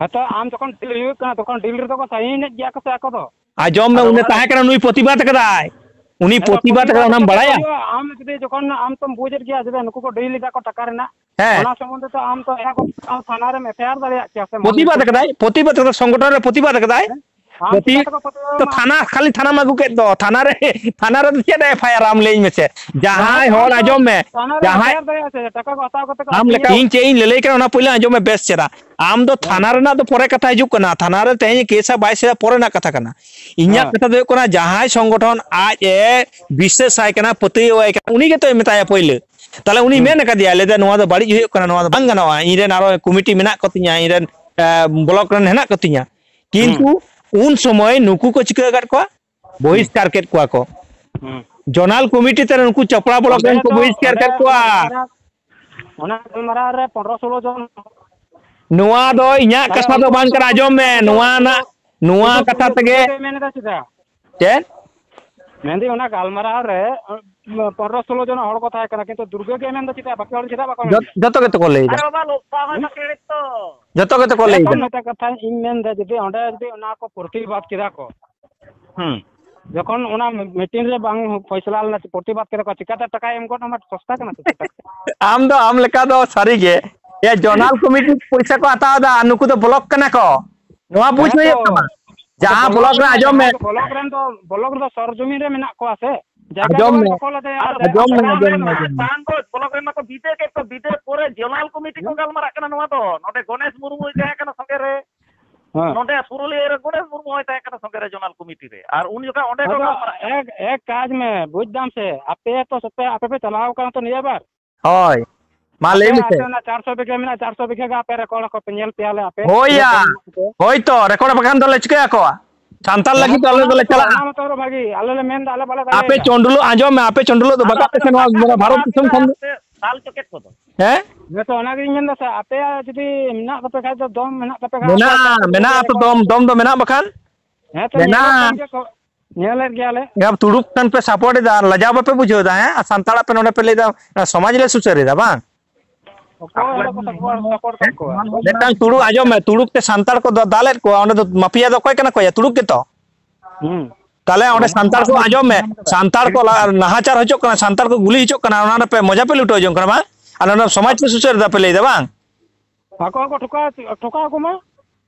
ᱦᱮᱸᱛᱚ, ᱟᱢ ᱡᱚᱠᱷᱚᱱ ᱰᱤᱞ ᱦᱩᱭᱩᱜ ᱠᱟᱱᱟ, ᱛᱚᱠᱷᱚᱱ ᱰᱤᱞ ᱨᱮᱫᱚ ᱠᱚ ᱥᱟᱭᱤᱱᱮᱫ ᱜᱮᱭᱟ ᱠᱚ ᱥᱮ ᱟᱠᱚ ᱫᱚ? ᱟᱸᱡᱚᱢ ᱢᱮ, ᱟᱫᱚ ᱩᱱᱤ ᱚᱱᱟ ᱛᱟᱦᱮᱸ ᱠᱟᱱᱟ, ᱱᱩᱭ ᱯᱨᱚᱛᱤᱵᱟᱫ ᱠᱟᱫᱟᱭ᱾ ᱩᱱᱤ ᱦᱮᱸᱛᱚ, ᱯᱨᱚᱛᱤᱵᱟᱫ ᱯᱨᱚᱛᱤᱵᱟᱫ ᱠᱟᱫᱟ, ᱚᱱᱟᱢ ᱫᱚ ᱪᱮᱫ ᱵᱟᱲᱟᱭᱟ? ᱦᱩᱭᱩᱜᱼᱟ? ᱟᱢ ᱡᱩᱫᱤ ᱡᱚᱠᱷᱚᱱ ᱟᱢ ᱛᱚᱢ ᱵᱩᱡᱮᱫ ᱜᱮᱭᱟ ᱡᱮ ᱱᱩᱠᱩ ᱠᱚ ᱰᱤᱞ ᱮᱫᱟ ᱠᱚ ᱴᱟᱠᱟ ᱨᱮᱱᱟᱜ, ᱦᱮᱸ᱾ ᱚᱱᱟ ᱥᱚᱢᱵᱚᱱᱫᱷᱮ ᱛᱚ ᱟᱢ ᱛᱚ ᱮᱦᱚᱵ ᱟᱢ ᱛᱷᱟᱱᱟ ᱨᱮᱢ ᱮᱯᱷ ᱟᱭ ᱟᱨ ᱫᱟᱲᱮᱭᱟᱜ ᱠᱮᱭᱟ ᱥᱮ ᱢᱚᱦᱚᱱ ᱯᱨᱚᱛᱤᱵᱟᱫ ᱢᱤᱥᱤᱨ ᱠᱟᱫᱟᱭ, ᱯᱨᱚᱛᱤᱵᱟᱫ ᱠᱟᱫᱟᱭ, ᱥᱚᱝᱜᱚᱴᱷᱚᱱ ᱨᱮ ᱯᱨᱚᱛᱤᱵᱟᱫ ᱠᱟᱫᱟᱭ᱾ ᱦᱮᱸ? ᱟᱢ ᱯᱨᱚᱛᱤ-, ᱪᱤᱠᱟᱹ ᱛᱮᱠᱚ ᱯᱨᱚᱛᱤᱵᱟᱫ ᱛᱚ ᱟᱢᱟ? ᱛᱷᱟᱱᱟ, ᱠᱷᱟᱹᱞᱤ ᱛᱷᱟᱱᱟᱢ ᱟᱹᱜᱩ ᱠᱮᱫ ᱫᱚ, ᱛᱷᱟᱱᱟ ᱨᱮ, ᱛᱷᱟᱱᱟ ᱨᱮᱫᱚ ᱪᱮᱫ ᱮᱯᱷ ᱟᱭ ᱟᱨ ᱟᱢ ᱞᱟᱹᱭᱟᱹᱧ ᱢᱮᱥᱮ? ᱡᱟᱦᱟᱸᱭ ᱡᱟᱦᱟᱸᱭ ᱦᱚᱲ, ᱟᱢ ᱫᱚ ᱟᱸᱡᱚᱢ ᱢᱮ, ᱛᱷᱟᱱᱟ ᱨᱮᱢ ᱡᱟᱦᱟᱸᱭ ᱮᱯᱷ ᱟᱭ ᱟᱨ ᱫᱟᱲᱮᱭᱟᱜᱼᱟ ᱥᱮ, ᱴᱟᱠᱟ ᱠᱚ ᱦᱟᱛᱟᱣ ᱠᱟᱛᱮ ᱠᱚ ᱟᱢ ᱞᱮᱠᱟ ᱟᱹᱠᱷᱨᱤᱧᱟ᱾ ᱤᱧ ᱪᱮᱫ ᱤᱧ ᱞᱟᱹᱞᱟᱹᱭ ᱠᱟᱱᱟ, ᱚᱱᱟ ᱯᱳᱭᱞᱳ ᱟᱸᱡᱚᱢ ᱢᱮ ᱵᱮᱥ ᱪᱮᱦᱨᱟ᱾ ᱟᱢ ᱫᱚ ᱦᱮᱸ᱾ ᱛᱷᱟᱱᱟ ᱨᱮᱱᱟᱜ ᱫᱚ ᱯᱚᱨᱮ ᱠᱟᱛᱷᱟ ᱦᱤᱡᱩᱜ ᱠᱟᱱᱟ, ᱛᱷᱟᱱᱟ ᱨᱮ ᱛᱮᱦᱮᱧ ᱠᱮᱥᱟ ᱵᱟᱭ ᱥᱮ ᱯᱚᱨᱮᱱᱟᱜ ᱠᱟᱛᱷᱟ ᱠᱟᱱᱟ᱾ ᱤᱧᱟᱹᱜ ᱦᱮᱸ᱾ ᱠᱟᱛᱷᱟ ᱫᱚ ᱦᱩᱭᱩᱜ ᱠᱟᱱᱟ, ᱡᱟᱦᱟᱸᱭ ᱥᱚᱝᱜᱚᱴᱷᱚᱱ ᱟᱡ ᱮ ᱵᱤᱥᱥᱟᱹᱥ ᱟᱭ ᱠᱟᱱᱟ, ᱯᱟᱹᱛᱭᱟᱹᱣ ᱟᱭ ᱠᱟᱱᱟ, ᱩᱱᱤ ᱜᱮᱛᱚᱭ ᱢᱮᱛᱟᱭᱟ ᱯᱳᱭᱞᱳ᱾ ᱛᱟᱦᱞᱮ ᱩᱱᱤ ᱦᱩᱸ᱾ ᱢᱮᱱ ᱟᱠᱟᱫᱮᱭᱟ, ᱞᱟᱹᱭ ᱫᱟ, "ᱱᱚᱣᱟ ᱫᱚ ᱵᱟᱹᱲᱤᱡ ᱦᱩᱭᱩᱜ ᱠᱟᱱᱟ, ᱱᱚᱣᱟ ᱫᱚ ᱵᱟᱝ ᱜᱟᱱᱚᱜᱼᱟ, ᱤᱧ ᱨᱮᱱ ᱟᱨᱚ ᱠᱚᱢᱤᱴᱤ ᱢᱮᱱᱟᱜ ᱠᱚᱛᱤᱧᱟ, ᱤᱧ ᱨᱮᱱ, ᱮ, ᱵᱞᱚᱠ ᱨᱮᱱ ᱦᱮᱱᱟᱜ ᱠᱚᱛᱤᱧᱟ᱾" ᱦᱩᱸ᱾ ᱠᱤᱱᱛᱩ ᱩᱱ ᱥᱚᱢᱚᱭ ᱱᱩᱠᱩ ᱠᱚ ᱪᱤᱠᱟᱹ ᱟᱠᱟᱫ ᱠᱚᱣᱟ? ᱦᱩᱸ᱾ ᱵᱚᱦᱤᱥᱠᱟᱨ ᱠᱮᱫ ᱠᱚᱣᱟ ᱠᱚ᱾ ᱦᱩᱸ᱾ ᱡᱚᱱᱟᱞ ᱠᱚᱢᱤᱴᱤ ᱛᱮ ᱱᱩᱠᱩ ᱪᱚᱯᱲᱟ ᱵᱞᱚᱠ ᱚᱸᱰᱮ ᱨᱮᱱ ᱠᱚ ᱫᱚ, ᱵᱚᱦᱤᱥᱠᱟᱨ ᱚᱸᱰᱮ ᱠᱮᱫ ᱚᱱᱟ ᱠᱚᱣᱟ᱾ ᱜᱟᱞᱢᱟᱨᱟᱣ, ᱚᱱᱟ ᱜᱟᱞᱢᱟᱨᱟᱣ ᱨᱮ ᱯᱚᱱᱨᱚ ᱥᱳᱞᱳ ᱡᱚᱱ᱾ ᱱᱚᱣᱟ ᱫᱚ ᱤᱧᱟᱹᱜ ᱛᱟᱦᱞᱮ ᱠᱟᱛᱷᱟ ᱫᱚ ᱩᱱᱠᱩ ᱵᱟᱝ ᱠᱟᱱᱟ, ᱟᱸᱡᱚᱢ ᱢᱮ, ᱩᱱᱠᱩ ᱫᱚ, ᱱᱚᱣᱟ ᱩᱱᱠᱩ ᱨᱮᱱᱟᱜ, ᱫᱚ ᱱᱚᱣᱟ ᱯᱩᱭᱞᱩ, ᱠᱟᱛᱷᱟ ᱯᱩᱭᱞᱩ ᱛᱮᱜᱮ ᱫᱩᱨᱜᱟᱹ ᱜᱮ ᱢᱮᱱ ᱮᱫᱟ ᱪᱮᱫᱟᱜ? ᱪᱮᱫ? ᱢᱮᱱᱫᱟᱹᱧ ᱚᱱᱟ ᱜᱟᱞᱢᱟᱨᱟᱣ ᱨᱮ, ᱩᱸ, ᱯᱚᱱᱨᱚ ᱥᱳᱞᱳ ᱡᱚᱱ ᱦᱚᱲ ᱠᱚ ᱛᱟᱦᱮᱸ ᱠᱟᱱᱟ, ᱠᱤᱱᱛᱩ ᱫᱩᱨᱜᱟᱹ ᱜᱮ ᱢᱮᱱᱫᱟ ᱪᱮᱫᱟᱜ, ᱵᱟᱠᱤ ᱦᱚᱲ ᱪᱮᱫᱟᱜ ᱵᱟᱠᱚ ᱢᱮᱱᱫᱟ? ᱡᱚᱛ-, ᱡᱚᱛᱚ ᱜᱮᱛᱚ ᱠᱚ ᱞᱟᱹᱭ ᱮᱫᱟ᱾ ᱟᱨᱮ ᱵᱟᱵᱟ, ᱞᱚᱯᱥᱟ ᱦᱚᱸ ᱦᱩᱸ? ᱪᱟᱠᱨᱤ ᱛᱚ᱾ ᱡᱚᱛᱚ ᱜᱮᱛᱚ ᱠᱚ ᱞᱟᱹᱭ ᱮᱫᱟ᱾ ᱢᱤᱫᱴᱟᱝ ᱠᱟᱛᱷᱟ ᱤᱧ ᱢᱮᱱᱫᱟ, ᱡᱩᱫᱤ ᱚᱸᱰᱮ ᱡᱩᱫᱤ ᱚᱱᱟ ᱠᱚ ᱯᱨᱚᱛᱤᱵᱟᱫ ᱠᱮᱫᱟ ᱠᱚ, ᱦᱩᱸ᱾ ᱡᱚᱠᱷᱚᱱ ᱚᱱᱟ ᱢᱤᱴᱤᱝ ᱨᱮ ᱵᱟᱝ ᱯᱷᱚᱭᱥᱞᱟ ᱞᱮᱱᱟ, ᱯᱨᱚᱛᱤᱵᱟᱫ ᱠᱮᱫᱟ ᱠᱚ, ᱪᱤᱠᱟᱛᱮ ᱴᱟᱠᱟᱭ ᱮᱢ ᱜᱚᱫ ᱟᱢᱟ? ᱥᱚᱥᱛᱟ ᱠᱟᱱᱟ ᱥᱮ ᱪᱮᱫ ᱴᱟᱠᱟ? ᱟᱢ ᱫᱚ ᱟᱢ ᱞᱮᱠᱟ ᱫᱚ ᱥᱟᱹᱨᱤ ᱜᱮ᱾ ᱮ, ᱡᱚᱱᱟᱞ ᱠᱚᱢᱤᱴᱤ ᱯᱚᱭᱥᱟ ᱠᱚ ᱦᱟᱛᱟᱣ ᱮᱫᱟ, ᱟᱨ ᱱᱩᱠᱩ ᱫᱚ ᱵᱞᱚᱠ ᱠᱟᱱᱟ ᱠᱚ᱾ ᱱᱚᱣᱟ ᱵᱩᱡᱽ ᱦᱮᱸ ᱦᱩᱭᱩᱜ ᱛᱚ᱾ ᱛᱟᱢᱟ᱾ ᱟᱫᱚ ᱡᱟᱦᱟᱸ ᱵᱞᱚᱠ ᱵᱞᱚᱠ ᱨᱮ, ᱨᱮᱱ, ᱟᱸᱡᱚᱢ ᱢᱮ᱾ ᱡᱟᱦᱟᱸ ᱵᱞᱚᱠ ᱨᱮᱱ ᱫᱚ, ᱵᱞᱚᱠ ᱨᱮᱫᱚ ᱥᱚᱨᱡᱚᱢᱤᱱ ᱨᱮ ᱢᱮᱱᱟᱜ ᱠᱚᱣᱟ ᱥᱮ, ᱡᱟᱭᱜᱟ ᱟᱸᱡᱚᱢ ᱫᱚ ᱵᱟᱝ ᱢᱮ᱾ ᱫᱚᱠᱷᱚᱞ ᱟᱫᱮᱭᱟ, ᱟᱨ ᱟᱸᱡᱚᱢ ᱢᱮ, ᱡᱟᱭᱜᱟ ᱟᱸᱡᱚᱢ ᱢᱮ, ᱫᱚ ᱟᱸᱡᱚᱢ ᱢᱮ᱾ ᱵᱟᱝ ᱫᱚ, ᱵᱞᱚᱠ ᱨᱮᱱ ᱢᱟᱠᱚ ᱵᱤᱫᱟᱹ ᱠᱮᱫ ᱠᱚ, ᱵᱤᱫᱟᱹ ᱯᱚᱨᱮ ᱡᱚᱱᱟᱞ ᱠᱚᱢᱤᱴᱤ ᱠᱚ ᱦᱮᱸ? ᱜᱟᱞᱢᱟᱨᱟᱜ ᱠᱟᱱᱟ ᱱᱚᱣᱟ ᱫᱚ᱾ ᱱᱚᱰᱮ ᱜᱚᱱᱮᱥ ᱢᱩᱨᱢᱩᱭ ᱛᱟᱦᱮᱸ ᱠᱟᱱᱟ ᱥᱚᱸᱜᱮ ᱨᱮ᱾ ᱦᱮᱸ᱾ ᱱᱚᱰᱮ ᱯᱩᱨᱩᱞᱤᱭᱟᱹ ᱨᱮ ᱜᱚᱱᱮᱥ ᱢᱩᱨᱢᱩ ᱦᱚᱸᱭ ᱛᱟᱦᱮᱸ ᱠᱟᱱᱟ ᱥᱚᱸᱜᱮ ᱨᱮ ᱡᱚᱱᱟᱞ ᱠᱚᱢᱤᱴᱤ ᱨᱮ, ᱟᱨ ᱩᱱ ᱡᱚᱠᱷᱟᱡ ᱚᱸᱰᱮ ᱠᱚ ᱟᱫᱚ ᱜᱟᱞᱢᱟᱨᱟᱜ ᱠᱟᱱᱟ᱾ ᱮᱠ, ᱮᱠ ᱠᱟᱡᱽ ᱢᱮ, ᱵᱩᱡᱽ ᱫᱟᱢ ᱥᱮ, ᱟᱯᱮ ᱛᱚ ᱥᱮᱯᱮ, ᱟᱯᱮ ᱯᱮ ᱪᱟᱞᱟᱣ ᱠᱟᱱᱟ ᱛᱚ ᱱᱤᱭᱟᱹ ᱵᱟᱨ᱾ ᱦᱳᱭ, ᱢᱟ ᱞᱟᱹᱭ ᱟᱯᱮ, ᱢᱮᱥᱮ᱾ ᱟᱯᱮ ᱚᱱᱟ ᱪᱟᱨᱥᱚ ᱵᱤᱜᱷᱟᱹ ᱢᱮᱱᱟᱜᱼᱟ, ᱪᱟᱨᱥᱚ ᱵᱤᱜᱷᱟᱹ ᱜᱮ ᱟᱯᱮ ᱨᱮᱠᱚᱨᱰ ᱟᱠᱚ ᱯᱮ, ᱧᱮᱞ ᱯᱮᱭᱟ ᱞᱮ ᱟᱯᱮ᱾ ᱦᱳᱭ ᱭᱟ, ᱦᱳᱭ ᱛᱚ, ᱨᱮᱠᱚᱨᱰ ᱵᱟᱠᱷᱟᱱ ᱫᱚᱞᱮ ᱪᱤᱠᱟᱹᱭᱟ ᱠᱚᱣᱟ? ᱥᱟᱱᱛᱟᱲ ᱦᱮᱸ ᱞᱟᱹᱜᱤᱫ ᱛᱚ, ᱫᱚ ᱟᱞᱮ ᱚᱱᱟ ᱫᱚᱞᱮ ᱢᱚᱛᱚ, ᱪᱟᱞᱟᱜᱼᱟ᱾ ᱚᱱᱟ ᱢᱚᱛᱚ ᱟᱨᱚ ᱵᱷᱟᱹᱜᱤ, ᱟᱞᱮ ᱞᱮ ᱢᱮᱱ ᱮᱫᱟ, ᱟᱞᱮ ᱵᱟᱞᱮ ᱟᱯᱮ ᱫᱟᱲᱮᱭᱟᱜᱼᱟ᱾ ᱪᱚᱱᱰᱩᱞᱚᱜ, ᱟᱸᱡᱚᱢ ᱢᱮ, ᱟᱯᱮ ᱪᱚᱱᱰᱩᱞᱚᱜ ᱫᱚ ᱟᱫᱚ ᱵᱟᱠᱟᱜ ᱟᱯᱮ ᱯᱮ ᱥᱮ ᱫᱚ ᱱᱚᱣᱟ ᱠᱟᱛᱷᱟ ᱵᱷᱟᱨᱚᱛ ᱫᱤᱥᱚᱢ ᱠᱷᱚᱱ ᱫᱚ᱾ ᱫᱟᱞ ᱪᱚᱠᱮᱫ ᱠᱚᱫᱚ᱾ ᱦᱮᱸ? ᱦᱮᱸ ᱛᱚ, ᱚᱱᱟᱜᱤᱧ ᱢᱮᱱ ᱮᱫᱟ ᱥᱮ, ᱟᱯᱮᱭᱟᱜ ᱡᱩᱫᱤ ᱢᱮᱱᱟᱜ ᱛᱟᱯᱮ ᱠᱷᱟᱡ ᱫᱚ, ᱫᱚᱢ ᱢᱮᱱᱟᱜ ᱛᱟᱯᱮ ᱠᱷᱟᱡ, ᱟᱯᱮ ᱢᱮᱱᱟᱜᱼᱟ, ᱟᱯᱮ ᱢᱮᱱᱟᱜᱼᱟ ᱛᱚ, ᱨᱮᱠᱚᱨᱰ ᱫᱚᱢ, ᱟᱠᱚ᱾ ᱫᱚᱢ ᱫᱚ ᱢᱮᱱᱟᱜ ᱵᱟᱠᱷᱟᱱ᱾ ᱦᱮᱸ ᱛᱚ, ᱧᱮᱞᱚᱜ ᱢᱮᱱᱟᱜᱼᱟ᱾ ᱠᱟᱱ ᱜᱮᱭᱟ ᱠᱚ, ᱧᱮᱞᱮᱫ ᱜᱮᱭᱟᱞᱮ᱾ ᱮ ᱵᱟᱵ, ᱛᱩᱲᱩᱠ ᱴᱷᱮᱱ ᱯᱮ ᱥᱟᱯᱳᱨᱴ ᱮᱫᱟ, ᱞᱟᱡᱟᱣ ᱵᱟᱯᱮ ᱵᱩᱡᱷᱟᱹᱣ ᱮᱫᱟ, ᱦᱮᱸ? ᱟᱨ ᱥᱟᱱᱛᱟᱲᱟᱜ ᱯᱮ ᱱᱚᱰᱮ ᱯᱮ ᱞᱟᱹᱭ ᱮᱫᱟ, ᱥᱚᱢᱟᱡᱽ ᱞᱮ ᱥᱩᱥᱟᱹᱨ ᱮᱫᱟ, ᱵᱟᱝ? ᱚᱠᱚᱭ ᱚᱸᱰᱮ ᱠᱚ ᱥᱟᱯᱳᱨᱴ, ᱥᱟᱯᱳᱨᱴ ᱠᱟᱜ ᱠᱚᱣᱟ? ᱢᱤᱫᱴᱟᱝ ᱛᱩᱲᱩᱠ, ᱟᱸᱡᱚᱢ ᱢᱮ, ᱛᱩᱲᱩᱠ ᱛᱮ ᱥᱟᱱᱛᱟᱲ ᱠᱚ ᱫᱟ-, ᱫᱟᱞᱮᱫ ᱠᱚᱣᱟ, ᱚᱸᱰᱮ ᱫᱚ ᱢᱟᱯᱷᱤᱭᱟ ᱫᱚ ᱚᱠᱚᱭ ᱠᱟᱱᱟ ᱠᱚ ᱭᱟ? ᱛᱩᱲᱩᱠ ᱜᱮᱛᱚ᱾ ᱦᱩᱸ᱾ ᱛᱟᱦᱞᱮ ᱚᱸᱰᱮ ᱚᱱᱟ ᱥᱟᱱᱛᱟᱲ ᱢᱟ ᱠᱚ, ᱟᱸᱡᱚᱢ ᱢᱮ, ᱧᱟᱢ ᱠᱟᱫᱟ᱾ ᱥᱟᱱᱛᱟᱲ ᱠᱚ ᱞᱟ-, ᱱᱟᱦᱟᱪᱟᱨ ᱦᱚᱪᱚᱜ ᱠᱟᱱᱟ, ᱥᱟᱱᱛᱟᱲ ᱠᱚ ᱜᱩᱞᱤ ᱦᱚᱪᱚᱜ ᱠᱟᱱᱟ, ᱚᱱᱟ ᱨᱮᱯᱮ ᱢᱚᱡᱟ ᱯᱮ ᱞᱩᱴᱟᱹᱣ ᱡᱚᱝ ᱠᱟᱱᱟ, ᱵᱟᱝ? ᱟᱨ ᱚᱱᱟ ᱥᱚᱢᱟᱡᱽ ᱯᱮ ᱥᱩᱥᱟᱹᱨ ᱮᱫᱟ ᱯᱮ ᱞᱟᱹᱭ ᱮᱫᱟ, ᱵᱟᱝ? ᱟᱠᱚ ᱦᱚᱸᱠᱚ ᱴᱷᱚᱠᱟᱣ, ᱴᱷᱚᱠᱟᱣ ᱠᱚᱢᱟ᱾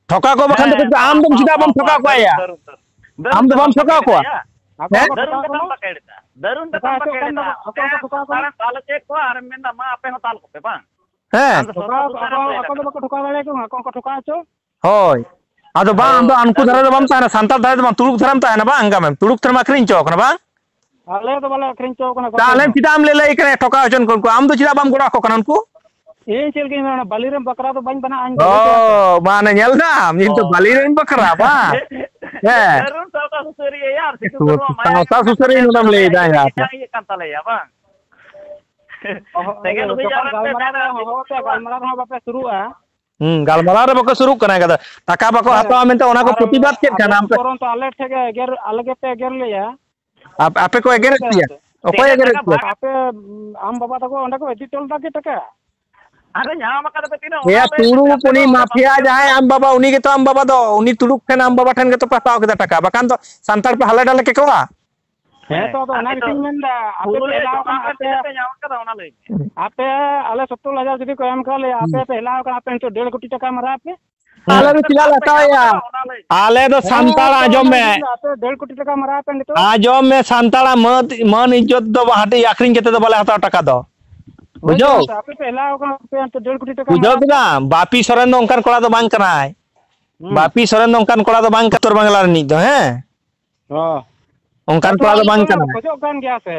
ᱴᱷᱚᱠᱟᱣ ᱠᱚ ᱵᱟᱠᱷᱟᱱ ᱫᱚ ᱦᱮᱸ, ᱟᱢ ᱫᱚᱢ ᱵᱟᱝ, ᱪᱮᱫᱟᱜ ᱵᱟᱢ ᱵᱟᱝ, ᱴᱷᱚᱠᱟᱣ ᱵᱟᱝ, ᱠᱚᱣᱟ ᱭᱟ? ᱫᱟᱹᱨᱩᱱ, ᱫᱟᱹᱨᱩᱱ, ᱫᱟᱹᱨᱩᱱ ᱟᱢ ᱫᱚ ᱛᱟᱠᱚ ᱵᱟᱢ ᱢᱟᱯᱮ ᱴᱷᱚᱠᱟᱣ ᱞᱟᱹᱭ ᱠᱚᱣᱟ? ᱫᱟ ᱭᱟ᱾ ᱟᱠᱚ ᱦᱮᱸ? ᱦᱚᱸᱠᱚ ᱫᱟᱹᱨᱩᱱ ᱴᱷᱚᱠᱟᱣ ᱠᱟᱛᱷᱟᱢ ᱠᱚᱢᱟ᱾ ᱵᱟᱠᱮᱲ ᱮᱫᱟ᱾ ᱫᱟᱹᱨᱩᱱ ᱠᱟᱛᱷᱟᱢ ᱴᱷᱚᱠᱟᱣ ᱦᱚᱪᱚ ᱵᱟᱠᱮᱲ ᱠᱟᱱ ᱮᱫᱟ᱾ ᱫᱚ, ᱟᱠᱚ ᱦᱚᱸᱠᱚ ᱚᱸᱰᱮ ᱴᱷᱚᱠᱟᱣ ᱠᱚᱢᱟ᱾ ᱥᱟᱱᱛᱟᱲᱮᱢ ᱫᱟᱞ ᱦᱚᱪᱚᱭᱮᱫ ᱠᱚᱣᱟ ᱟᱨᱮᱢ ᱢᱮᱱᱫᱟ, ᱢᱟ ᱟᱯᱮ ᱦᱚᱸ ᱫᱟᱞ ᱠᱚᱯᱮ, ᱵᱟᱝ? ᱦᱮᱸ᱾ ᱟᱢ ᱫᱚ ᱴᱷᱚᱠᱟᱣ, ᱥᱚᱨᱠᱟᱨ ᱟᱠᱚ, ᱥᱩᱥᱟᱹᱨ ᱟᱠᱚ ᱮᱢ ᱞᱟᱹᱭ ᱟᱠᱚ ᱫᱟ᱾ ᱵᱟᱠᱚ ᱴᱷᱚᱠᱟᱣ ᱫᱟᱲᱮᱭᱟᱠᱚ ᱠᱟᱱᱟ, ᱟᱠᱚ ᱦᱚᱸᱠᱚ ᱴᱷᱚᱠᱟᱣ ᱦᱚᱪᱚ᱾ ᱦᱳᱭ᱾ ᱟᱫᱚ ᱵᱟᱝ, ᱟᱢ ᱫᱚ ᱦᱳᱭ, ᱩᱱᱠᱩ ᱫᱟᱹᱨᱩᱱ ᱫᱷᱟᱨᱮ ᱫᱚ ᱵᱟᱢ ᱠᱟᱛᱷᱟᱢ ᱛᱟᱦᱮᱱᱟ, ᱥᱟᱱᱛᱟᱲ ᱫᱷᱟᱨᱮ ᱫᱚ ᱵᱟᱝ, ᱛᱩᱲᱩᱠ ᱫᱷᱟᱨᱮᱢ ᱛᱟᱦᱮᱱᱟ, ᱵᱟᱝ? ᱟᱸᱡᱚᱢ ᱢᱮ, ᱛᱩᱲᱩᱠ ᱫᱷᱟᱨᱮᱢ ᱟᱹᱠᱷᱨᱤᱧ ᱦᱚᱪᱚ ᱟᱠᱟᱱᱟ, ᱵᱟᱝ? ᱟᱞᱮ ᱫᱚ ᱵᱟᱞᱮ ᱟᱹᱠᱷᱨᱤᱧ ᱦᱚᱪᱚ ᱟᱠᱟᱱᱟ ᱚᱠᱚᱭ ᱛᱟᱦᱞᱮ ᱦᱚᱸ᱾ ᱪᱮᱫᱟᱜ ᱮᱢ ᱞᱟᱹᱞᱟᱹᱭ ᱠᱟᱱᱟ, ᱴᱷᱚᱠᱟᱣ ᱦᱚᱪᱚᱱ ᱠᱚ ᱩᱱᱠᱩ? ᱟᱢ ᱫᱚ ᱪᱮᱫᱟᱜ ᱵᱟᱢ ᱜᱚᱲᱚ ᱟᱠᱚ ᱠᱟᱱᱟ ᱩᱱᱠᱩ? ᱤᱧ ᱪᱮᱫ ᱞᱮᱠᱟᱧ ᱢᱮᱱᱟ, ᱵᱟᱹᱞᱤ ᱨᱮᱱ ᱵᱟᱠᱨᱟ ᱫᱚ ᱵᱟᱹᱧ ᱵᱮᱱᱟᱜᱼᱟ ᱤᱧ ᱫᱚ, ᱵᱩᱡᱷᱟᱹᱣ ᱠᱮᱫᱟᱢ ᱛᱚ? ᱚ, ᱢᱟᱱᱮ ᱧᱮᱞ ᱫᱟᱢ, ᱤᱧ ᱫᱚ ᱚ, ᱵᱟᱹᱞᱤ ᱦᱮᱸ᱾ ᱨᱮᱱ ᱵᱟᱠᱷᱨᱟ, ᱵᱟᱝ? ᱦᱮᱸ᱾ ᱫᱟᱹᱨᱩᱱ ᱥᱟᱶᱛᱟ ᱥᱩᱥᱟᱹᱨᱤᱭᱟᱹ ᱭᱟ, ᱟᱨ ᱥᱤᱫᱩ ᱠᱟᱹᱱᱦᱩ ᱢᱟᱭᱟ ᱥᱟᱶᱛᱟ ᱧᱩᱛᱩᱢ ᱠᱟᱛᱮ ᱥᱩᱥᱟᱹᱨᱤᱭᱟᱹ ᱱᱚᱰᱮᱢ ᱞᱟᱹᱭ ᱫᱟ ᱭᱟ᱾ ᱟᱯᱮ ᱠᱮᱪᱟᱝ ᱤᱭᱟᱹᱜ ᱠᱟᱱ ᱛᱟᱞᱮᱭᱟ, ᱵᱟᱝ? ᱦᱚᱦᱚ, ᱥᱮᱸᱜᱮᱞ ᱦᱩᱭ ᱡᱚᱠᱷᱚᱱ ᱡᱟᱣᱨᱟ ᱯᱮ, ᱜᱟᱞᱢᱟᱨᱟᱣ ᱨᱮ ᱢᱮᱱᱟ ᱦᱚᱦᱚ ᱯᱮ, ᱥᱤᱫᱩ ᱵᱟᱝ? ᱜᱟᱞᱢᱟᱨᱟᱣ ᱨᱮ ᱵᱟᱠᱚ ᱥᱩᱨᱩᱜ ᱠᱟᱱᱟ, ᱮᱱᱠᱷᱟᱱ ᱫᱚ ᱦᱩᱸ, ᱜᱟᱞᱢᱟᱨᱟᱣ ᱨᱮ ᱵᱟᱠᱚ ᱥᱩᱨᱩᱜ ᱠᱟᱱᱟ, ᱮᱱᱠᱷᱟᱱ ᱫᱚ ᱴᱟᱠᱟ ᱵᱟᱠᱚ ᱦᱮᱸ, ᱦᱟᱛᱟᱣᱟ ᱢᱮᱱᱛᱮ ᱚᱱᱟ ᱠᱚ ᱟᱨ ᱯᱨᱚᱛᱤᱵᱟᱫ ᱠᱮᱫ ᱟᱯᱮ ᱠᱷᱟᱱ ᱟᱢ ᱯᱮ᱾ ᱩᱯᱚᱨᱚᱱᱛᱚ ᱟᱞᱮ ᱴᱷᱮᱱ ᱜᱮ ᱮᱜᱮᱨ, ᱟᱞᱮ ᱜᱮᱯᱮ ᱮᱜᱮᱨ ᱞᱮᱭᱟ᱾ ᱟᱯ-, ᱟᱯᱮ ᱠᱚ ᱮᱜᱮᱨᱮᱫ ᱪᱤᱠᱟᱹᱛᱮ ᱯᱮᱭᱟ? ᱟᱯᱮ? ᱚᱠᱚᱭ ᱛᱤᱱᱟᱹᱜ ᱮᱜᱮᱨᱮᱫ ᱴᱟᱠᱟ ᱯᱮᱭᱟ? ᱵᱟᱝ? ᱟᱯᱮ, ᱟᱢ ᱵᱟᱵᱟ ᱛᱟᱠᱚ ᱚᱸᱰᱮ ᱠᱚ ᱤᱫᱤ ᱦᱚᱴᱚ ᱞᱮᱫᱟ ᱠᱤ ᱴᱟᱠᱟ? ᱟᱨᱮ ᱧᱟᱢ ᱟᱠᱟᱫᱟ ᱯᱮ ᱛᱤᱱᱟᱹᱜ? ᱮᱭᱟ, ᱚᱱᱟ ᱞᱟᱹᱭ ᱛᱩᱲᱩᱠ, ᱯᱮ, ᱩᱱᱤ ᱟᱯᱮ ᱫᱚ ᱢᱟᱯᱷᱤᱭᱟ ᱵᱟᱯᱮ ᱡᱟᱦᱟᱸᱭ ᱟᱢ ᱵᱟᱵᱟ, ᱩᱱᱤ ᱜᱮᱛᱚ ᱟᱢ ᱵᱟᱵᱟ ᱫᱚ᱾ ᱩᱱᱤ ᱛᱩᱲᱩᱠ ᱴᱷᱮᱱ ᱟᱢ ᱵᱟᱵᱟ ᱴᱷᱮᱱ ᱜᱮᱛᱚ ᱯᱮ ᱦᱟᱛᱟᱣ ᱠᱮᱫᱟ ᱴᱟᱠᱟ, ᱵᱟᱠᱷᱟᱱ ᱫᱚ ᱥᱟᱱᱛᱟᱲ ᱯᱮ ᱦᱟᱞᱮ ᱰᱟᱞᱮ ᱠᱮᱠᱚᱣᱟ᱾ ᱦᱮᱸ, ᱛᱚ ᱟᱫᱚ ᱚᱱᱟ ᱜᱮᱛᱚᱧ ᱢᱮᱱᱫᱟ, ᱟᱯᱮ ᱯᱮ ᱦᱮᱞᱟᱣ ᱠᱟᱱᱟ, ᱟᱯᱮ, ᱛᱤᱱᱟᱹᱜ ᱯᱮ ᱧᱟᱢ ᱟᱠᱟᱫᱟ ᱚᱱᱟ ᱞᱟᱹᱭ ᱢᱮ᱾ ᱟᱯᱮ ᱟᱞᱮ ᱥᱚᱛᱛᱚᱨ ᱦᱟᱡᱟᱨ ᱡᱩᱫᱤ ᱠᱚ ᱮᱢ ᱠᱟᱜ ᱞᱮᱭᱟ, ᱟᱯᱮ ᱦᱩᱸ᱾ ᱯᱮ ᱦᱮᱞᱟᱣ ᱠᱟᱱᱟ, ᱟᱯᱮ ᱱᱤᱛᱚᱜ ᱰᱮᱲ ᱠᱳᱴᱤ ᱴᱟᱠᱟ ᱢᱟᱨᱟ ᱯᱮ᱾ ᱦᱮᱸ᱾ ᱟᱞᱮ ᱫᱚ ᱪᱮᱫᱟᱜ ᱞᱮ ᱦᱟᱛᱟᱣᱟ ᱭᱟ? ᱟᱞᱮ ᱫᱚ ᱦᱮᱸ, ᱥᱟᱱᱛᱟᱲ, ᱛᱚ ᱟᱸᱡᱚᱢ ᱚᱱᱟ ᱢᱮ᱾ ᱜᱮᱛᱚᱧ ᱢᱮᱱᱫᱟ, ᱟᱯᱮ ᱰᱮᱲ ᱠᱳᱴᱤ ᱴᱟᱠᱟ ᱢᱟᱨᱟ ᱯᱮ ᱱᱤᱛᱚᱜ᱾ ᱟᱸᱡᱚᱢ ᱢᱮ, ᱥᱟᱱᱛᱟᱲᱟᱜ ᱢᱟᱹᱱ, ᱢᱟᱹᱱ ᱤᱡᱽᱡᱚᱛ ᱫᱚ ᱦᱟᱹᱴᱤᱧ ᱟᱹᱠᱷᱨᱤᱧ ᱠᱟᱛᱮ ᱫᱚ ᱵᱟᱞᱮ ᱦᱟᱛᱟᱣᱟ ᱴᱟᱠᱟ ᱫᱚ᱾ ᱦᱳᱭ, ᱵᱩᱡᱷᱟᱹᱣ? ᱛᱚ ᱟᱯᱮ ᱯᱮ ᱦᱮᱞᱟᱣ ᱠᱟᱱᱟ, ᱟᱯᱮ ᱱᱤᱛᱚᱜ ᱰᱮᱲ ᱠᱳᱴᱤ ᱴᱟᱠᱟ ᱵᱩᱡᱷᱟᱹᱣ ᱢᱟᱨᱟ ᱯᱮ᱾ ᱠᱮᱫᱟᱢ? ᱵᱟᱯᱤ ᱥᱚᱨᱮᱱ ᱫᱚ ᱚᱱᱠᱟᱱ ᱠᱚᱲᱟ ᱫᱚ ᱵᱟᱝ ᱠᱟᱱᱟᱭ᱾ ᱦᱩᱸ᱾ ᱵᱟᱯᱤ ᱥᱚᱨᱮᱱ ᱫᱚ ᱚᱱᱠᱟᱱ ᱠᱚᱲᱟ ᱫᱚ ᱵᱟᱝ ᱠᱟᱱᱟᱭ, ᱩᱛᱛᱚᱨ ᱵᱟᱝᱞᱟ ᱨᱤᱱᱤᱡ ᱫᱚ, ᱦᱮᱸ? ᱚ᱾ ᱚᱱᱠᱟᱱ ᱦᱮᱸ, ᱛᱚ ᱠᱚᱲᱟ ᱫᱚ ᱚᱱᱟ ᱵᱟᱝ ᱜᱮᱛᱚ ᱠᱟᱱᱟ᱾ ᱠᱷᱚᱡᱚᱜ ᱠᱟᱱ ᱜᱮᱭᱟ ᱥᱮ᱾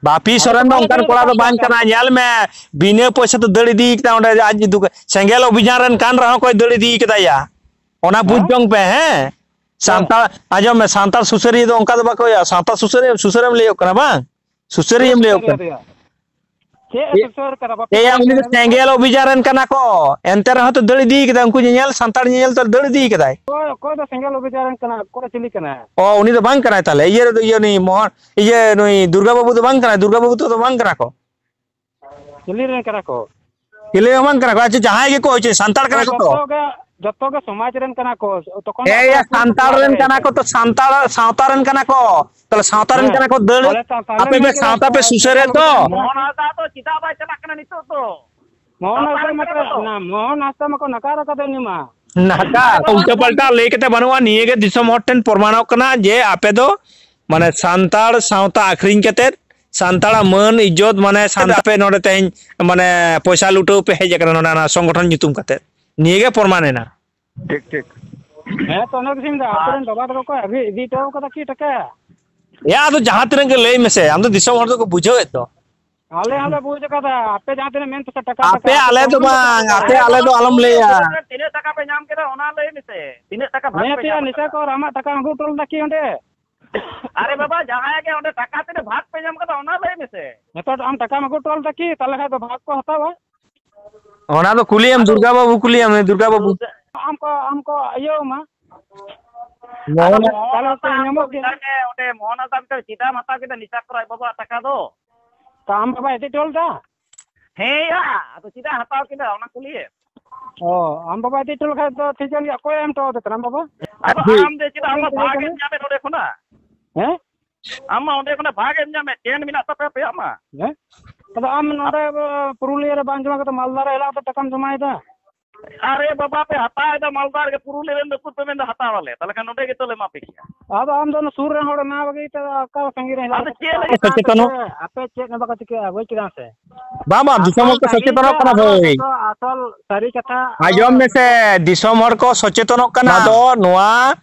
ᱵᱟᱯᱤ ᱟᱞᱮ ᱥᱚᱨᱮᱱ ᱫᱚ ᱵᱟᱞᱮ ᱚᱱᱠᱟᱱ ᱞᱟᱹᱭ ᱠᱚᱲᱟ ᱫᱚ ᱠᱟᱫᱟ ᱵᱟᱝ ᱥᱮ ᱠᱟᱱᱟ᱾ ᱟᱯᱮ ᱧᱮᱞ ᱢᱮ, ᱵᱤᱱᱟᱹ ᱯᱚᱭᱥᱟ ᱛᱮ ᱫᱟᱹᱲ ᱤᱫᱤ ᱠᱮᱫᱟ ᱚᱸᱰᱮ᱾ ᱟᱡ ᱫᱩᱠ-, ᱥᱮᱸᱜᱮᱞ ᱚᱵᱷᱤᱡᱟᱱ ᱨᱮᱱ ᱠᱟᱱ ᱨᱮᱦᱚᱸ ᱠᱚᱭ ᱫᱟᱹᱲ ᱤᱫᱤ ᱠᱮᱫᱟᱭᱟ᱾ ᱚᱱᱟ ᱵᱩᱡᱽ ᱦᱮᱸ? ᱡᱚᱝ ᱯᱮ, ᱦᱮᱸ? ᱦᱮᱸ᱾ ᱥᱟᱱᱛᱟᱲ, ᱟᱸᱡᱚᱢ ᱢᱮ, ᱥᱟᱱᱛᱟᱲ ᱥᱩᱥᱟᱹᱨᱤᱭᱟᱹ ᱫᱚ ᱚᱱᱠᱟ ᱫᱚ ᱵᱟᱠᱚ ᱦᱩᱭᱩᱜᱼᱟ᱾ ᱥᱟᱱᱛᱟᱲ ᱥᱩᱥᱟᱹᱨᱤᱭᱟᱹ, ᱥᱩᱥᱟᱹᱨᱮᱢ ᱞᱟᱹᱭᱚᱜ ᱠᱟᱱᱟ ᱵᱟᱝ? ᱪᱮᱫ ᱥᱩᱥᱟᱹᱨᱤᱭᱟᱹᱢ ᱞᱟᱹᱭᱚᱜ ᱥᱩᱥᱟᱹᱨᱤᱭᱟᱹ ᱠᱟᱱᱟ᱾ ᱫᱚᱭᱟ? ᱪᱮᱫ ᱮ ᱮᱭᱟ, ᱥᱩᱥᱟᱹᱨ ᱠᱟᱫᱟ? ᱵᱟᱯᱮ ᱮᱭᱟ, ᱞᱟᱹᱭ ᱩᱱᱤ ᱫᱚ ᱫᱟᱲᱮᱭᱟᱜ ᱠᱟᱱᱟ? ᱥᱮᱸᱜᱮᱞ ᱚᱵᱷᱤᱡᱟᱱ ᱨᱮᱱ ᱠᱟᱱᱟ ᱠᱚ, ᱮᱱᱛᱮ ᱨᱮᱦᱚᱸ ᱛᱚ ᱫᱟᱹᱲ ᱤᱫᱤ ᱠᱮᱫᱟ᱾ ᱩᱱᱠᱩ ᱧᱮᱧᱮᱞ, ᱥᱟᱱᱛᱟᱲ ᱧᱮᱧᱮᱞ ᱛᱚ ᱫᱟᱹᱲ ᱤᱫᱤ ᱠᱮᱫᱟᱭ᱾ ᱚᱠᱚᱭ, ᱚᱠᱚᱭ ᱫᱚ ᱥᱮᱸᱜᱮᱞ ᱚᱵᱷᱤᱡᱟᱱ ᱨᱮᱱ ᱠᱟᱱᱟ? ᱚᱠᱚᱭ ᱪᱤᱞᱤ ᱠᱟᱱᱟᱭ? ᱚ, ᱩᱱᱤ ᱫᱚ ᱵᱟᱝ ᱠᱟᱱᱟᱭ ᱛᱟᱦᱞᱮ? ᱤᱭᱟᱹ ᱨᱮᱫᱚ, ᱤᱭᱟᱹ, ᱱᱩᱭ ᱢᱚᱦᱚᱱ, ᱤᱭᱟᱹ, ᱱᱩᱭ ᱫᱩᱨᱜᱟ ᱵᱟᱹᱵᱩ ᱫᱚ ᱵᱟᱝ ᱠᱟᱱᱟᱭ? ᱫᱩᱨᱜᱟ ᱵᱟᱹᱵᱩ ᱛᱟᱠᱚ ᱫᱚ ᱵᱟᱝ ᱠᱟᱱᱟ ᱠᱚ? ᱪᱤᱞᱤ ᱨᱮᱱ ᱠᱟᱱᱟ ᱠᱚ? ᱪᱤᱞᱤ ᱦᱚᱸ ᱵᱟᱝ ᱠᱟᱱᱟ ᱠᱚ᱾ ᱟᱪᱪᱷᱟ, ᱡᱟᱦᱟᱸᱭ ᱜᱮᱠᱚ ᱦᱚᱪᱚᱭ, ᱥᱟᱱᱛᱟᱲ ᱠᱟᱱᱟ ᱠᱚ ᱛᱚ? ᱡᱚᱛᱚ ᱜᱮ, ᱡᱚᱛᱚ ᱜᱮ ᱥᱚᱢᱟᱡᱽ ᱨᱮᱱ ᱠᱟᱱᱟ ᱠᱚ᱾ ᱛᱚᱠᱷᱚᱱ ᱫᱚ ᱮᱭᱟ, ᱟᱯᱮ ᱥᱟᱱᱛᱟᱲ ᱨᱮᱱ ᱠᱟᱱᱟ ᱠᱚ ᱛᱚ, ᱥᱟᱱᱛᱟᱲ, ᱥᱟᱶᱛᱟ ᱨᱮᱱ ᱠᱟᱱᱟ ᱠᱚ᱾ ᱛᱟᱦᱞᱮ ᱥᱟᱶᱛᱟ ᱨᱮᱱ ᱦᱮᱸ᱾ ᱠᱟᱱᱟ ᱠᱚ, ᱫᱟᱹᱲ, ᱛᱟᱦᱞᱮ ᱥᱟᱶᱛᱟ ᱟᱯᱮ ᱨᱮᱱ ᱯᱮ ᱜᱮ ᱠᱟᱱᱟ ᱥᱟᱶᱛᱟ ᱠᱚ, ᱯᱮ ᱥᱩᱥᱟᱹᱨᱮᱫ ᱥᱮᱸᱜᱮᱞ ᱫᱚ᱾ ᱚᱵᱷᱤᱡᱟᱱ ᱨᱮᱱ᱾ ᱢᱚᱦᱚᱱ ᱦᱟᱸᱥᱫᱟ ᱫᱚ ᱪᱮᱫᱟᱜ ᱵᱟᱭ ᱪᱟᱞᱟᱜ ᱠᱟᱱᱟ ᱱᱤᱛᱚᱜ ᱫᱚ? ᱢᱚᱦᱚᱱ ᱥᱟᱶᱛᱟ ᱦᱟᱸᱥᱫᱟ ᱨᱮᱱ ᱠᱟᱱᱟ ᱢᱟᱛᱚ, ᱠᱚ ᱛᱚ᱾ ᱱᱟ-, ᱢᱚᱦᱚᱱ ᱦᱟᱸᱥᱫᱟ ᱢᱟᱠᱚ ᱱᱟᱠᱟᱨ ᱟᱠᱟᱫᱟ ᱩᱱᱤ ᱢᱟ᱾ ᱱᱟᱠᱟᱨ, ᱩᱞᱴᱟᱹ ᱯᱟᱞᱴᱟ ᱞᱟᱹᱭ ᱠᱟᱛᱮ ᱵᱟᱹᱱᱩᱜᱼᱟ᱾ ᱱᱤᱭᱟᱹ ᱜᱮ ᱫᱤᱥᱚᱢ ᱦᱚᱲ ᱴᱷᱮᱱ ᱯᱨᱚᱢᱟᱬᱚᱜ ᱠᱟᱱᱟ ᱡᱮ ᱟᱯᱮ ᱫᱚ, ᱢᱟᱱᱮ, ᱥᱟᱱᱛᱟᱲ ᱥᱟᱶᱛᱟ ᱟᱹᱠᱷᱨᱤᱧ ᱠᱟᱛᱮ ᱥᱟᱱᱛᱟᱲᱟᱜ ᱢᱟᱹᱱ ᱤᱡᱽᱡᱚᱛ, ᱢᱟᱱᱮ, ᱥᱟᱱ-, ᱟᱯᱮ ᱱᱚᱰᱮ ᱛᱮᱦᱮᱧ, ᱢᱟᱱᱮ, ᱯᱚᱭᱥᱟ ᱞᱩᱴᱟᱹᱣ ᱯᱮ ᱦᱮᱡ ᱟᱠᱟᱱᱟ ᱱᱚᱰᱮ ᱚᱱᱟ ᱥᱚᱝᱜᱚᱴᱷᱚᱱ ᱧᱩᱛᱩᱢ ᱠᱟᱛᱮ᱾ ᱱᱤᱭᱟᱹ ᱜᱮ ᱯᱨᱚᱢᱟᱱ ᱮᱱᱟ᱾ ᱴᱷᱤᱠ, ᱴᱷᱤᱠ᱾ ᱦᱮᱸ, ᱛᱚ ᱚᱱᱟ ᱜᱮᱥᱮᱧ ᱢᱮᱱᱫᱟ, ᱟᱯᱮ ᱟᱨ ᱨᱮᱱ ᱵᱟᱵᱟ ᱛᱟᱠᱚ ᱠᱚ ᱟᱹᱜᱩ ᱤᱫᱤ ᱦᱚᱴᱚ ᱠᱟᱫᱟ ᱠᱤ ᱴᱟᱠᱟ? ᱮᱭᱟ, ᱟᱫᱚ ᱡᱟᱦᱟᱸ ᱛᱤᱱᱟᱹᱜ ᱜᱮ ᱞᱟᱹᱭ ᱢᱮᱥᱮ, ᱟᱢ ᱫᱚ ᱫᱤᱥᱚᱢ ᱦᱚᱲ ᱫᱚᱠᱚ ᱵᱩᱡᱷᱟᱹᱣᱮᱫ ᱫᱚ᱾ ᱟᱞᱮ ᱦᱚᱸᱞᱮ ᱵᱩᱡᱽ ᱠᱟᱫᱟ, ᱟᱯᱮ ᱡᱟᱦᱟᱸ ᱛᱤᱱᱟᱹᱜ ᱢᱮᱱ ᱯᱮᱥᱮ ᱴᱟᱠᱟ, ᱟᱯᱮ, ᱴᱟᱠᱟ, ᱟᱞᱮ ᱫᱚ ᱟᱯᱮ ᱵᱟᱝ, ᱟᱯᱮ, ᱟᱞᱮ ᱫᱚ ᱟᱞᱚᱢ ᱞᱟᱹᱭᱟ᱾ ᱛᱤᱱᱟᱹᱜ ᱴᱟᱠᱟ ᱯᱮ ᱧᱟᱢ ᱠᱮᱫᱟ ᱚᱱᱟ ᱞᱟᱹᱭ ᱢᱮᱥᱮ, ᱛᱤᱱᱟᱹᱜ ᱴᱟᱠᱟ ᱵᱷᱟᱜᱽ ᱦᱮᱸ ᱯᱮ ᱯᱮᱭᱟ, ᱧᱟᱢ ᱱᱤᱥᱟ ᱠᱟᱫᱟ? ᱠᱚ ᱟᱨ ᱟᱢᱟᱜ ᱴᱟᱠᱟ ᱟᱹᱜᱩ ᱦᱚᱴᱚ ᱞᱮᱫᱟ ᱠᱤ ᱚᱸᱰᱮ? ᱟᱨᱮ ᱵᱟᱵᱟ, ᱡᱟᱦᱟᱸᱭ ᱜᱮ ᱚᱸᱰᱮ ᱴᱟᱠᱟ ᱛᱤᱱᱟᱹᱜ ᱵᱷᱟᱜᱽ ᱯᱮ ᱧᱟᱢ ᱠᱟᱫᱟ ᱚᱱᱟ ᱞᱟᱹᱭ ᱢᱮᱥᱮ᱾ ᱱᱤᱛᱚᱜ ᱟᱢ ᱴᱟᱠᱟᱢ ᱟᱹᱜᱩ ᱦᱚᱴᱚ ᱞᱮᱫᱟ ᱠᱤ? ᱛᱟᱦᱚᱞᱮ ᱠᱷᱟᱡ ᱫᱚ ᱵᱷᱟᱜᱽ ᱠᱚ ᱦᱟᱛᱟᱣᱟ᱾ ᱚᱱᱟ ᱫᱚ ᱠᱩᱞᱤᱭᱮᱢ ᱟᱫᱚ ᱫᱩᱨᱜᱟ ᱵᱟᱹᱵᱩ, ᱠᱩᱞᱤᱭᱮᱢ ᱩᱱᱤ ᱫᱩᱨᱜᱟ ᱵᱟᱹᱵᱩ᱾ ᱫᱩᱨᱜᱟ ᱟᱢ ᱠᱚ, ᱟᱢ ᱠᱚ ᱤᱭᱟᱹ ᱟᱢᱟ᱾ ᱢᱚᱦᱚᱱ ᱟᱫᱚ ᱢᱚᱦᱚᱱ ᱛᱟᱦᱚᱞᱮ ᱦᱟᱸᱥᱫᱟ ᱛᱚ ᱟᱢ ᱫᱚ ᱧᱟᱢᱚᱜ ᱜᱮᱭᱟ᱾ ᱵᱮᱠᱟᱨ ᱜᱮ ᱚᱸᱰᱮ ᱢᱚᱦᱚᱱ ᱦᱟᱸᱥᱫᱟ ᱢᱤᱫᱴᱟᱝ ᱪᱮᱫᱟᱜ ᱮᱢ ᱦᱟᱛᱟᱣ ᱠᱮᱫᱟ ᱱᱤᱥᱟ ᱠᱚᱨ ᱟᱡ ᱵᱟᱵᱟᱣᱟᱜ ᱴᱟᱠᱟ ᱫᱚ? ᱛᱚ ᱟᱢ ᱵᱟᱵᱟᱭ ᱤᱫᱤ ᱦᱚᱴᱚ ᱞᱮᱫᱟ? ᱦᱮᱸᱭᱟ, ᱟᱫᱚ ᱪᱮᱫᱟᱜ ᱦᱟᱛᱟᱣ ᱠᱮᱫᱟ ᱚᱱᱟ ᱠᱩᱞᱤᱭᱮᱢ? ᱚ, ᱟᱢ ᱵᱟᱵᱟ ᱤᱫᱤ ᱦᱚᱴᱚ ᱞᱮᱠᱷᱟᱡ ᱫᱚ ᱴᱷᱤᱠ ᱜᱮᱭᱟ, ᱚᱠᱚᱭ ᱮᱢ ᱦᱚᱴᱚ ᱟᱫᱮ ᱠᱟᱱᱟ ᱟᱢ ᱵᱟᱵᱟ? ᱟᱫᱚ ᱴᱷᱤᱠ᱾ ᱟᱢ ᱫᱚ ᱪᱮᱫᱟᱜ ᱟᱢᱟᱜ ᱵᱷᱟᱜᱽ ᱮᱢ ᱧᱟᱢᱮᱫ ᱱᱚᱰᱮ ᱠᱷᱚᱱᱟᱜ? ᱦᱮᱸ? ᱟᱢ ᱢᱟ ᱚᱸᱰᱮ ᱠᱷᱚᱱᱟᱜ ᱵᱷᱟᱜᱽ ᱮᱢ ᱧᱟᱢᱮᱫ, ᱪᱮᱱ ᱢᱮᱱᱟᱜ ᱛᱟᱯᱮᱭᱟ ᱟᱯᱮᱭᱟᱜ ᱢᱟ᱾ ᱦᱮᱸ? ᱟᱫᱚ ᱟᱢ ᱱᱚᱰᱮ, ᱯᱩᱨᱩᱞᱤᱭᱟᱹ ᱨᱮ ᱵᱟᱝ ᱡᱚᱢᱟ ᱠᱟᱛᱮ ᱢᱟᱞᱫᱟ ᱨᱮ ᱦᱮᱞᱟᱣ ᱠᱟᱛᱮ ᱴᱟᱠᱟᱢ ᱡᱚᱢᱟᱭᱮᱫᱟ? ᱟᱨᱮ ᱵᱟᱵᱟ, ᱯᱮ ᱦᱟᱛᱟᱣᱮᱫᱟ ᱢᱟᱞᱫᱟ ᱨᱮᱜᱮ, ᱯᱩᱨᱩᱞᱤᱭᱟᱹ ᱨᱮᱱ ᱫᱚ ᱩᱠᱩᱨ ᱯᱮ ᱢᱮᱱᱫᱟ ᱦᱟᱛᱟᱣ ᱟᱞᱮ, ᱛᱟᱦᱚᱞᱮ ᱠᱷᱟᱱ ᱱᱚᱸᱰᱮ ᱜᱮᱛᱚ ᱞᱮ ᱮᱢᱟ ᱯᱮ ᱠᱮᱭᱟ᱾ ᱟᱫᱚ ᱟᱢ ᱫᱚ ᱚᱱᱟ ᱥᱩᱨ ᱨᱮᱱ ᱦᱚᱲ ᱮᱢᱟ ᱵᱟᱹᱜᱤ ᱛᱮ ᱚᱠᱟ ᱥᱟᱺᱜᱤᱧ ᱨᱮ ᱦᱮᱱᱟᱜ ᱟᱫᱚ ᱪᱮᱫ ᱞᱟᱹᱜᱤᱫ ᱟᱯᱮ ᱥᱚᱪᱮᱛᱚᱱᱚᱜ? ᱟᱯᱮ ᱪᱮᱫ ᱦᱚᱸ ᱵᱟᱠᱚ ᱪᱤᱠᱟᱹᱭᱟ, ᱵᱩᱡᱽ ᱠᱮᱫᱟᱢ ᱥᱮ? ᱵᱟᱝ, ᱵᱟᱝ, ᱟᱢ ᱫᱤᱥᱚᱢ ᱦᱚᱲ ᱠᱚ ᱥᱟᱺᱜᱤᱧ ᱥᱚᱪᱮᱛᱚᱱᱚᱜ ᱨᱮ ᱠᱟᱱᱟ ᱟᱨᱚ ᱵᱷᱟᱹᱭ᱾ ᱡᱚᱛᱚ ᱟᱥᱚᱞ ᱥᱟᱹᱨᱤ ᱠᱟᱛᱷᱟ ᱟᱸᱡᱚᱢ ᱟᱨᱚ ᱢᱮᱥᱮ, ᱫᱤᱥᱚᱢ ᱦᱚᱲ ᱠᱚ ᱥᱚᱪᱮᱛᱚᱱᱚᱜ ᱠᱟᱱᱟ᱾ ᱱᱚᱣᱟ ᱫᱚ ᱱᱚᱣᱟ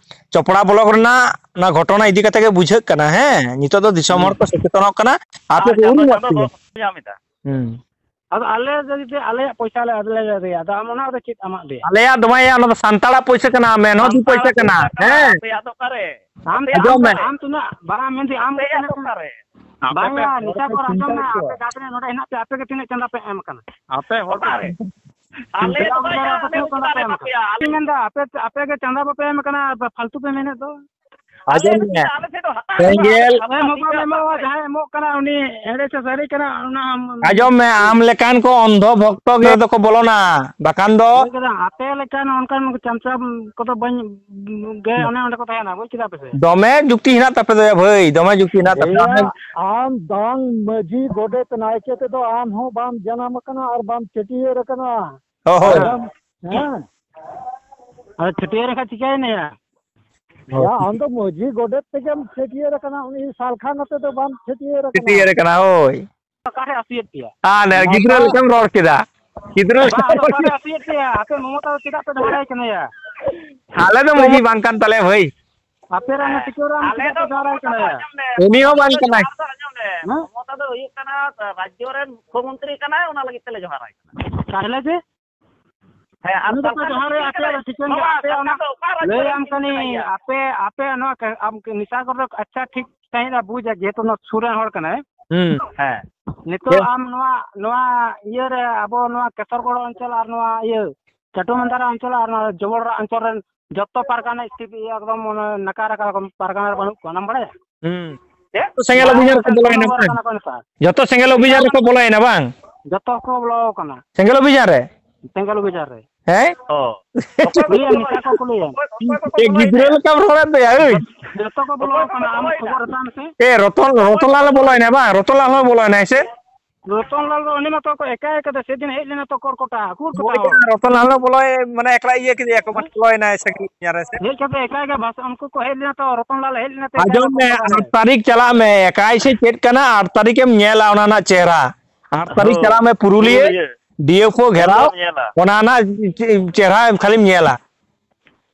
ᱪᱚᱯᱲᱟ ᱵᱞᱚᱠ ᱨᱮᱱᱟᱜ ᱚᱱᱟ ᱜᱷᱚᱴᱚᱱᱟ ᱤᱫᱤ ᱠᱟᱛᱮ ᱜᱮ ᱵᱩᱡᱷᱟᱹᱜ ᱠᱟᱱᱟ᱾ ᱦᱮᱸ, ᱱᱤᱛᱚᱜ ᱫᱚ ᱫᱤᱥᱚᱢ ᱦᱩᱸ᱾ ᱦᱚᱲ ᱠᱚ ᱥᱚᱪᱮᱛᱚᱱᱚᱜ ᱠᱟᱱᱟ᱾ ᱟᱯᱮ ᱟᱨ ᱠᱚ ᱪᱟᱸᱫᱚ ᱩᱨᱩᱢᱚᱜ ᱪᱟᱸᱫᱚ ᱯᱮᱭᱟ᱾ ᱵᱚᱞᱚ ᱧᱟᱢ ᱮᱫᱟ᱾ ᱦᱩᱸ᱾ ᱟᱫᱚ ᱟᱞᱮ ᱫᱚ ᱡᱩᱫᱤ ᱟᱞᱮᱭᱟᱜ ᱯᱚᱭᱥᱟ ᱞᱮ ᱟᱫᱞᱮ ᱟᱫᱮᱭᱟ, ᱟᱫᱚ ᱟᱢ ᱚᱱᱟ ᱨᱮ ᱪᱮᱫ ᱟᱢᱟᱜ ᱫᱮᱭᱟ? ᱟᱞᱮᱭᱟᱜ ᱫᱚ ᱵᱟᱝᱭᱟ, ᱚᱱᱟ ᱫᱚ ᱥᱟᱱᱛᱟᱲᱟᱜ ᱯᱚᱭᱥᱟ ᱠᱟᱱᱟ, ᱢᱮᱦᱱᱚᱛᱤ ᱥᱟᱱᱛᱟᱲᱟᱜ ᱯᱚᱭᱥᱟ ᱠᱟᱱᱟ᱾ ᱯᱚᱭᱥᱟ ᱠᱟᱱᱟ, ᱦᱮᱸ᱾ ᱟᱯᱮᱭᱟᱜ ᱫᱚ ᱚᱠᱟᱨᱮ? ᱟᱢ ᱟᱯᱮᱭᱟᱜ ᱫᱚ ᱟᱸᱡᱚᱢ ᱢᱮ᱾ ᱚᱠᱟᱨᱮ? ᱟᱢ ᱛᱩᱱᱟᱹᱜ ᱵᱟᱲᱟᱭ ᱢᱮᱱᱫᱤ ᱟᱢ ᱟᱯᱮᱭᱟᱜ ᱫᱚ ᱚᱠᱟᱨᱮ? ᱵᱟᱝᱭᱟ, ᱱᱮᱛᱟᱨ ᱠᱚ ᱟᱸᱡᱚᱢ ᱢᱮ, ᱟᱯᱮ ᱜᱟᱛᱨᱮ ᱱᱚᱰᱮ ᱦᱮᱱᱟᱜ ᱯᱮᱭᱟ, ᱟᱯᱮ ᱜᱮ ᱛᱤᱱᱟᱹᱜ ᱪᱟᱸᱫᱟ ᱯᱮ ᱮᱢ ᱟᱠᱟᱱᱟ? ᱟᱯᱮ ᱦᱚᱲ ᱚᱠᱟᱨᱮ? ᱟᱞᱮ ᱫᱚ ᱵᱟᱝᱭᱟ, ᱟᱞᱮ ᱫᱚ ᱪᱮᱫᱟᱜ ᱞᱮ ᱮᱢᱟ ᱯᱮᱭᱟ? ᱟᱞᱮ ᱢᱮᱱᱫᱟ, ᱟᱯᱮ, ᱟᱯᱮ ᱜᱮ ᱪᱟᱸᱫᱟ ᱵᱟᱯᱮ ᱮᱢ ᱟᱠᱟᱱᱟ, ᱯᱷᱟᱞᱛᱩ ᱯᱮ ᱢᱮᱱᱮᱫ ᱫᱚ᱾ ᱟᱞᱮ ᱟᱸᱡᱚᱢ ᱫᱚ ᱢᱮ᱾ ᱪᱮᱫᱟᱜ, ᱟᱞᱮ ᱴᱷᱮᱱ ᱫᱚ ᱦᱟᱛᱟᱣ ᱦᱩᱭᱩᱜᱼᱟ, ᱥᱮᱸᱜᱮᱞ᱾ ᱟᱞᱮ ᱴᱷᱮᱱ ᱫᱚ ᱦᱟᱛᱟᱣ ᱦᱩᱭᱩᱜᱼᱟ᱾ ᱡᱟᱦᱟᱸᱭ ᱮᱢᱚᱜ ᱠᱟᱱᱟ, ᱩᱱᱤ ᱮᱲᱮ ᱥᱮ ᱥᱟᱹᱨᱤ ᱠᱟᱱᱟ, ᱚᱱᱟ ᱟᱢ ᱟᱸᱡᱚᱢ ᱢᱮ, ᱟᱢ ᱞᱮᱠᱟᱱ ᱠᱚ ᱚᱱᱫᱷᱚ ᱵᱷᱚᱠᱛᱚ ᱜᱮ ᱫᱚᱠᱚ ᱵᱚᱞᱚᱱᱟ, ᱵᱟᱠᱷᱟᱱ ᱫᱚ ᱦᱳᱭ ᱠᱟᱱᱟ, ᱟᱯᱮ ᱞᱮᱠᱟᱱ ᱚᱱᱠᱟᱱ ᱪᱟᱢᱪᱟ ᱠᱚᱫᱚ ᱵᱟᱹᱧ ᱜᱮ ᱚᱱᱮ ᱚᱸᱰᱮ ᱠᱚ ᱛᱟᱦᱮᱱᱟ, ᱵᱩᱡᱽ ᱠᱮᱫᱟ ᱯᱮ ᱥᱮ? ᱫᱚᱢᱮ ᱡᱩᱠᱛᱤ ᱦᱮᱱᱟᱜ ᱛᱟᱯᱮ ᱫᱚᱭᱟ ᱵᱷᱟᱹᱭ, ᱫᱚᱢᱮ ᱡᱩᱠᱛᱤ ᱦᱮᱱᱟᱜ ᱛᱟᱯᱮ᱾ ᱮᱭᱟ, ᱟᱢ ᱫᱟᱝ ᱢᱟᱹᱡᱷᱤ ᱜᱚᱰᱮᱛ ᱱᱟᱭᱠᱮ ᱛᱮᱫᱚ ᱟᱢ ᱦᱚᱸ ᱵᱟᱢ ᱡᱟᱱᱟᱢ ᱟᱠᱟᱱᱟ ᱟᱨ ᱵᱟᱢ ᱪᱷᱟᱹᱴᱭᱟᱹᱨ ᱟᱠᱟᱱᱟ᱾ ᱦᱳᱭ᱾ ᱟᱨ ᱵᱟᱢ, ᱦᱮᱸ᱾ ᱟᱨ ᱪᱷᱟᱹᱴᱭᱟᱹᱨ ᱮᱱᱠᱷᱟᱱ ᱪᱤᱠᱟᱹᱭᱮᱱᱟᱭᱟ? ᱭᱟ, ᱟᱢ ᱫᱚ ᱢᱟᱹᱡᱷᱤ ᱜᱚᱰᱮᱛ ᱛᱮᱜᱮᱢ ᱪᱷᱟᱹᱴᱭᱟᱹᱨ ᱟᱠᱟᱱᱟ, ᱩᱱᱤ ᱥᱟᱞᱠᱷᱟ ᱱᱚᱛᱮ ᱫᱚ ᱵᱟᱢ ᱪᱷᱟᱹᱴᱭᱟᱹᱨ ᱟᱠᱟᱱᱟ᱾ ᱪᱷᱟᱹᱴᱭᱟᱹᱨ ᱟᱠᱟᱱᱟ, ᱦᱳᱭ᱾ ᱚᱠᱟᱨᱮ ᱟᱹᱥᱩᱭᱮᱫ ᱯᱮᱭᱟ? ᱟᱨ ᱜᱤᱫᱽᱨᱟᱹ ᱢᱚᱢᱚᱛᱟ ᱞᱮᱠᱟᱢ ᱨᱚᱲ ᱠᱮᱫᱟ᱾ ᱜᱤᱫᱽᱨᱟᱹ ᱵᱟᱝ, ᱞᱮᱠᱟᱢ ᱟᱫᱚ ᱨᱚᱲ ᱚᱠᱟᱨᱮ ᱠᱮᱫᱟ᱾ ᱟᱹᱥᱩᱭᱮᱫ ᱯᱮᱭᱟ? ᱟᱯᱮ ᱢᱚᱢᱚᱛᱟ ᱫᱚ ᱪᱮᱫᱟᱜ ᱯᱮ ᱡᱷᱟᱜᱽᱲᱟᱭ ᱠᱟᱱᱟ ᱭᱟ? ᱟᱞᱮ ᱫᱚ ᱢᱟᱹᱡᱷᱤ ᱵᱟᱝ ᱠᱟᱱ ᱛᱟᱞᱮᱭᱟ ᱵᱷᱟᱹᱭ᱾ ᱟᱯᱮ ᱨᱮᱱ ᱦᱮᱸ᱾ ᱴᱤᱪᱟᱨ ᱨᱮᱱ ᱟᱞᱮ ᱪᱮᱫᱟᱜ ᱫᱚ ᱯᱮ ᱡᱷᱟᱜᱽᱲᱟᱭ ᱢᱚᱢᱚᱛᱟ ᱠᱟᱱᱟ ᱫᱚ ᱭᱟ? ᱟᱸᱡᱚᱢ ᱢᱮ, ᱩᱱᱤ ᱦᱚᱸ ᱢᱚᱢᱚᱛᱟ ᱵᱟᱝ ᱫᱚ ᱠᱟᱱᱟᱭ᱾ ᱡᱚᱦᱟᱨ ᱫᱚ ᱟᱸᱡᱚᱢ ᱢᱮ, ᱦᱮᱸ? ᱢᱚᱢᱚᱛᱟ ᱫᱚ ᱦᱩᱭᱩᱜ ᱠᱟᱱᱟ ᱨᱟᱡᱽᱡᱚ ᱨᱮᱱ ᱢᱩᱠᱷᱭᱚᱢᱚᱱᱛᱨᱤ ᱠᱟᱱᱟᱭ, ᱚᱱᱟ ᱞᱟᱹᱜᱤᱫ ᱛᱮᱞᱮ ᱡᱚᱦᱟᱨᱟᱭ ᱠᱟᱱᱟ᱾ ᱛᱟᱦᱞᱮ ᱡᱮ? ᱦᱮᱸ, ᱟᱨ ᱩᱱᱤ ᱫᱚᱠᱚ ᱥᱟᱱᱛᱟᱲ ᱡᱚᱦᱟᱨᱮ ᱴᱷᱤᱠ ᱟᱯᱮᱭᱟ, ᱠᱟᱱᱟᱭ᱾ ᱴᱷᱤᱠᱟᱹᱱ ᱜᱮ, ᱵᱟᱵᱟ, ᱟᱯᱮ ᱚᱱᱟ ᱥᱟᱱᱛᱟᱲ ᱫᱚ ᱚᱠᱟ ᱨᱟᱡᱽᱡᱚ ᱞᱟᱹᱭ ᱨᱮᱱ ᱟᱢ ᱢᱩᱠᱷᱭᱚᱢᱚᱱᱛᱨᱤ ᱠᱟᱹᱱᱟᱹᱧ, ᱠᱟᱱᱟᱭ ᱭᱟ? ᱟᱯᱮ, ᱟᱯᱮ ᱱᱚᱣᱟ ᱠᱟ-, ᱟᱢ ᱠᱤ ᱱᱮᱥᱟ ᱠᱚᱨᱮ ᱟᱪᱪᱷᱟ ᱴᱷᱤᱠ ᱥᱟᱺᱦᱤᱡ ᱮ ᱵᱩᱡᱟ, ᱡᱮᱦᱮᱛᱩ ᱱᱚᱣᱟ ᱥᱩᱨ ᱨᱮᱱ ᱦᱚᱲ ᱠᱟᱱᱟᱭ᱾ ᱦᱩᱸ᱾ ᱦᱮᱸ᱾ ᱱᱤᱛᱚᱜ ᱦᱮᱸ᱾ ᱟᱢ ᱱᱚᱣᱟ, ᱱᱚᱣᱟ ᱤᱭᱟᱹ ᱨᱮ, ᱟᱵᱚ ᱱᱚᱣᱟ ᱠᱮᱥᱚᱨᱜᱚᱲ ᱚᱧᱪᱚᱞ ᱟᱨ ᱱᱚᱣᱟ ᱤᱭᱟᱹ ᱪᱟᱴᱩ ᱢᱟᱱᱫᱟᱨᱟ ᱚᱧᱪᱚᱞ ᱟᱨ ᱱᱚᱣᱟ ᱡᱚᱵᱚᱞᱲᱟ ᱚᱧᱪᱚᱞ ᱨᱮᱱ ᱡᱚᱛᱚ ᱯᱟᱨᱜᱟᱱᱟ ᱥᱛᱷᱤᱛᱤ ᱮᱠᱫᱚᱢ ᱚᱱᱮ ᱱᱟᱠᱟ ᱨᱟᱠᱟ ᱯᱟᱨᱜᱟᱱᱟ ᱨᱮ ᱵᱟᱹᱱᱩᱜ ᱠᱚᱣᱟ, ᱚᱱᱟᱢ ᱵᱟᱲᱟᱭᱟ? ᱦᱩᱸ᱾ ᱪᱮᱫ? ᱥᱮᱸᱜᱮᱞ ᱵᱟᱝ, ᱚᱵᱷᱤᱡᱟᱱ ᱨᱮᱠᱚ ᱵᱟᱝ, ᱵᱚᱞᱚᱭᱮᱱᱟ ᱵᱟᱝ? ᱠᱟᱱᱟ ᱠᱚ ᱱᱮᱛᱟᱨ᱾ ᱡᱚᱛᱚ ᱥᱮᱸᱜᱮᱞ ᱚᱵᱷᱤᱡᱟᱱ ᱨᱮᱠᱚ ᱵᱚᱞᱚᱭᱮᱱᱟ ᱵᱟᱝ? ᱡᱚᱛᱚ ᱠᱚ ᱵᱚᱞᱚ ᱟᱠᱟᱱᱟ᱾ ᱥᱮᱸᱜᱮᱞ ᱚᱵᱷᱤᱡᱟᱱ ᱨᱮ? ᱥᱮᱸᱜᱮᱞ ᱚᱵᱷᱤᱡᱟᱱ ᱨᱮ᱾ ᱦᱮᱸ? ᱚ᱾ ᱠᱩᱞᱤᱭᱮᱢ, ᱢᱮᱛᱟ ᱠᱚ ᱠᱩᱞᱤᱭᱮᱢ᱾ ᱮ, ᱜᱤᱫᱽᱨᱟᱹ ᱞᱮᱠᱟᱢ ᱨᱚᱲᱮᱫ ᱫᱚᱭᱟ, ᱳᱭ᱾ ᱡᱚᱛᱚ ᱠᱚ ᱵᱚᱞᱚ ᱟᱠᱟᱱᱟ, ᱟᱢ ᱠᱷᱚᱵᱚᱨ ᱦᱟᱛᱟᱣ ᱢᱮᱥᱮ᱾ ᱮ, ᱨᱚᱛᱚᱱ, ᱨᱚᱛᱚᱱ ᱞᱟᱞ ᱮ ᱵᱚᱞᱚᱭᱮᱱᱟ ᱵᱟᱝ? ᱨᱚᱛᱚᱱ ᱞᱟᱞ ᱦᱚᱸ ᱵᱚᱞᱚᱭᱮᱱᱟᱭ ᱥᱮ? ᱨᱚᱛᱚᱱ ᱞᱟᱞ ᱫᱚ ᱩᱱᱤ ᱢᱟᱛᱚ ᱠᱚ ᱮᱠᱟᱭ ᱠᱟᱫᱟ, ᱥᱮᱫᱤᱱ ᱦᱮᱡ ᱞᱮᱱᱟ ᱛᱚ ᱠᱚᱨᱠᱚᱴᱟ, ᱩᱠᱩᱨ ᱠᱚ ᱦᱳᱭ, ᱛᱟᱦᱮᱸ ᱦᱚᱲ? ᱨᱚᱛᱚᱱ ᱞᱟᱞ ᱦᱚᱸ ᱵᱚᱞᱚᱭ, ᱢᱟᱱᱮ ᱮᱠᱞᱟ ᱤᱭᱟᱹ ᱠᱮᱫᱮᱭᱟ ᱠᱚ, ᱢᱟᱱᱮ ᱦᱳᱭ᱾ ᱵᱚᱞᱚᱭᱮᱱᱟᱭ ᱥᱮᱸᱜᱮᱞ ᱚᱵᱷᱤᱡᱟᱱ ᱨᱮ ᱥᱮ? ᱦᱮᱡ ᱠᱟᱛᱮ ᱮᱠᱟᱭ ᱜᱮ ᱵᱷᱟᱥ-, ᱩᱱᱠᱩ ᱠᱚ ᱦᱮᱡ ᱞᱮᱱᱟ ᱛᱚ, ᱨᱚᱛᱚᱱ ᱞᱟᱞ ᱦᱮᱡ ᱞᱮᱱᱟ ᱛᱚ ᱮᱠᱟᱭ ᱟᱸᱡᱚᱢ ᱜᱮ ᱢᱮ, ᱠᱚᱨᱠᱚᱴᱟ ᱨᱮ᱾ ᱟᱴ ᱛᱟᱹᱨᱤᱠᱷ ᱪᱟᱞᱟᱜ ᱢᱮ, ᱮᱠᱟᱭ ᱥᱮ ᱪᱮᱫ ᱠᱟᱱᱟ, ᱟᱴ ᱛᱟᱹᱨᱤᱠᱷ ᱮᱢ ᱧᱮᱞᱟ ᱚᱱᱟ ᱨᱮᱱᱟᱜ ᱪᱮᱦᱨᱟ᱾ ᱟᱴ ᱛᱟᱹᱨᱤᱠᱷ ᱦᱳᱭ᱾ ᱪᱟᱞᱟᱜ ᱢᱮ ᱯᱩᱨᱩᱞᱤᱭᱟᱹ, ᱯᱩᱨᱩᱞᱤᱭᱟᱹ᱾ ᱰᱤ ᱮᱯᱷ ᱳ ᱜᱷᱮᱨᱟᱣ, ᱩᱱᱫᱚᱢ ᱧᱮᱞᱟ᱾ ᱚᱱᱟ ᱨᱮᱱᱟᱜ ᱪᱮ-, ᱪᱮᱦᱨᱟ ᱠᱷᱟᱹᱞᱤᱢ ᱧᱮᱞᱟ᱾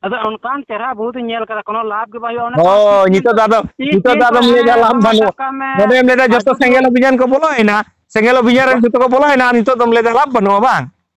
ᱟᱫᱚ ᱚᱱᱠᱟᱱ ᱪᱮᱦᱨᱟ ᱵᱚᱦᱩᱛ ᱤᱧ ᱧᱮᱞ ᱠᱟᱫᱟ, ᱠᱳᱱᱳ ᱞᱟᱵᱷ ᱜᱮ ᱵᱟᱝ ᱦᱩᱭᱩᱜᱼᱟ᱾ ᱚᱱᱮ ᱦᱳᱭ, ᱛᱤᱱ ᱱᱤᱛᱚᱜ ᱫᱚ ᱟᱫᱚ, ᱛᱤᱱ ᱱᱤᱛᱚᱜ ᱫᱤᱱ ᱫᱚ ᱠᱷᱚᱱ ᱟᱫᱚᱢ ᱞᱟᱹᱭ ᱦᱟᱱᱮ ᱫᱟ ᱞᱟᱵᱷ ᱚᱱᱟ ᱵᱟᱹᱱᱩᱜᱼᱟ᱾ ᱥᱟᱵ ᱠᱟᱜ ᱢᱮ, ᱱᱚᱰᱮᱢ ᱞᱟᱹᱭ ᱫᱟ ᱡᱚᱛᱚ ᱟᱡᱚᱫᱤᱭᱟᱹ ᱥᱮᱸᱜᱮᱞ ᱚᱵᱷᱤᱡᱟᱱ ᱠᱚ ᱵᱚᱞᱚᱭᱮᱱᱟ, ᱥᱮᱸᱜᱮᱞ ᱚᱵᱷᱤᱡᱟᱱ ᱨᱮᱱ ᱵᱟ- ᱡᱚᱛᱚ ᱠᱚ ᱵᱚᱞᱚᱭᱮᱱᱟ, ᱟᱨ ᱱᱤᱛᱚᱜ ᱫᱚᱢ ᱞᱟᱹᱭ ᱫᱟ ᱞᱟᱵᱷ ᱵᱟᱹᱱᱩᱜᱼᱟ, ᱵᱟᱝ?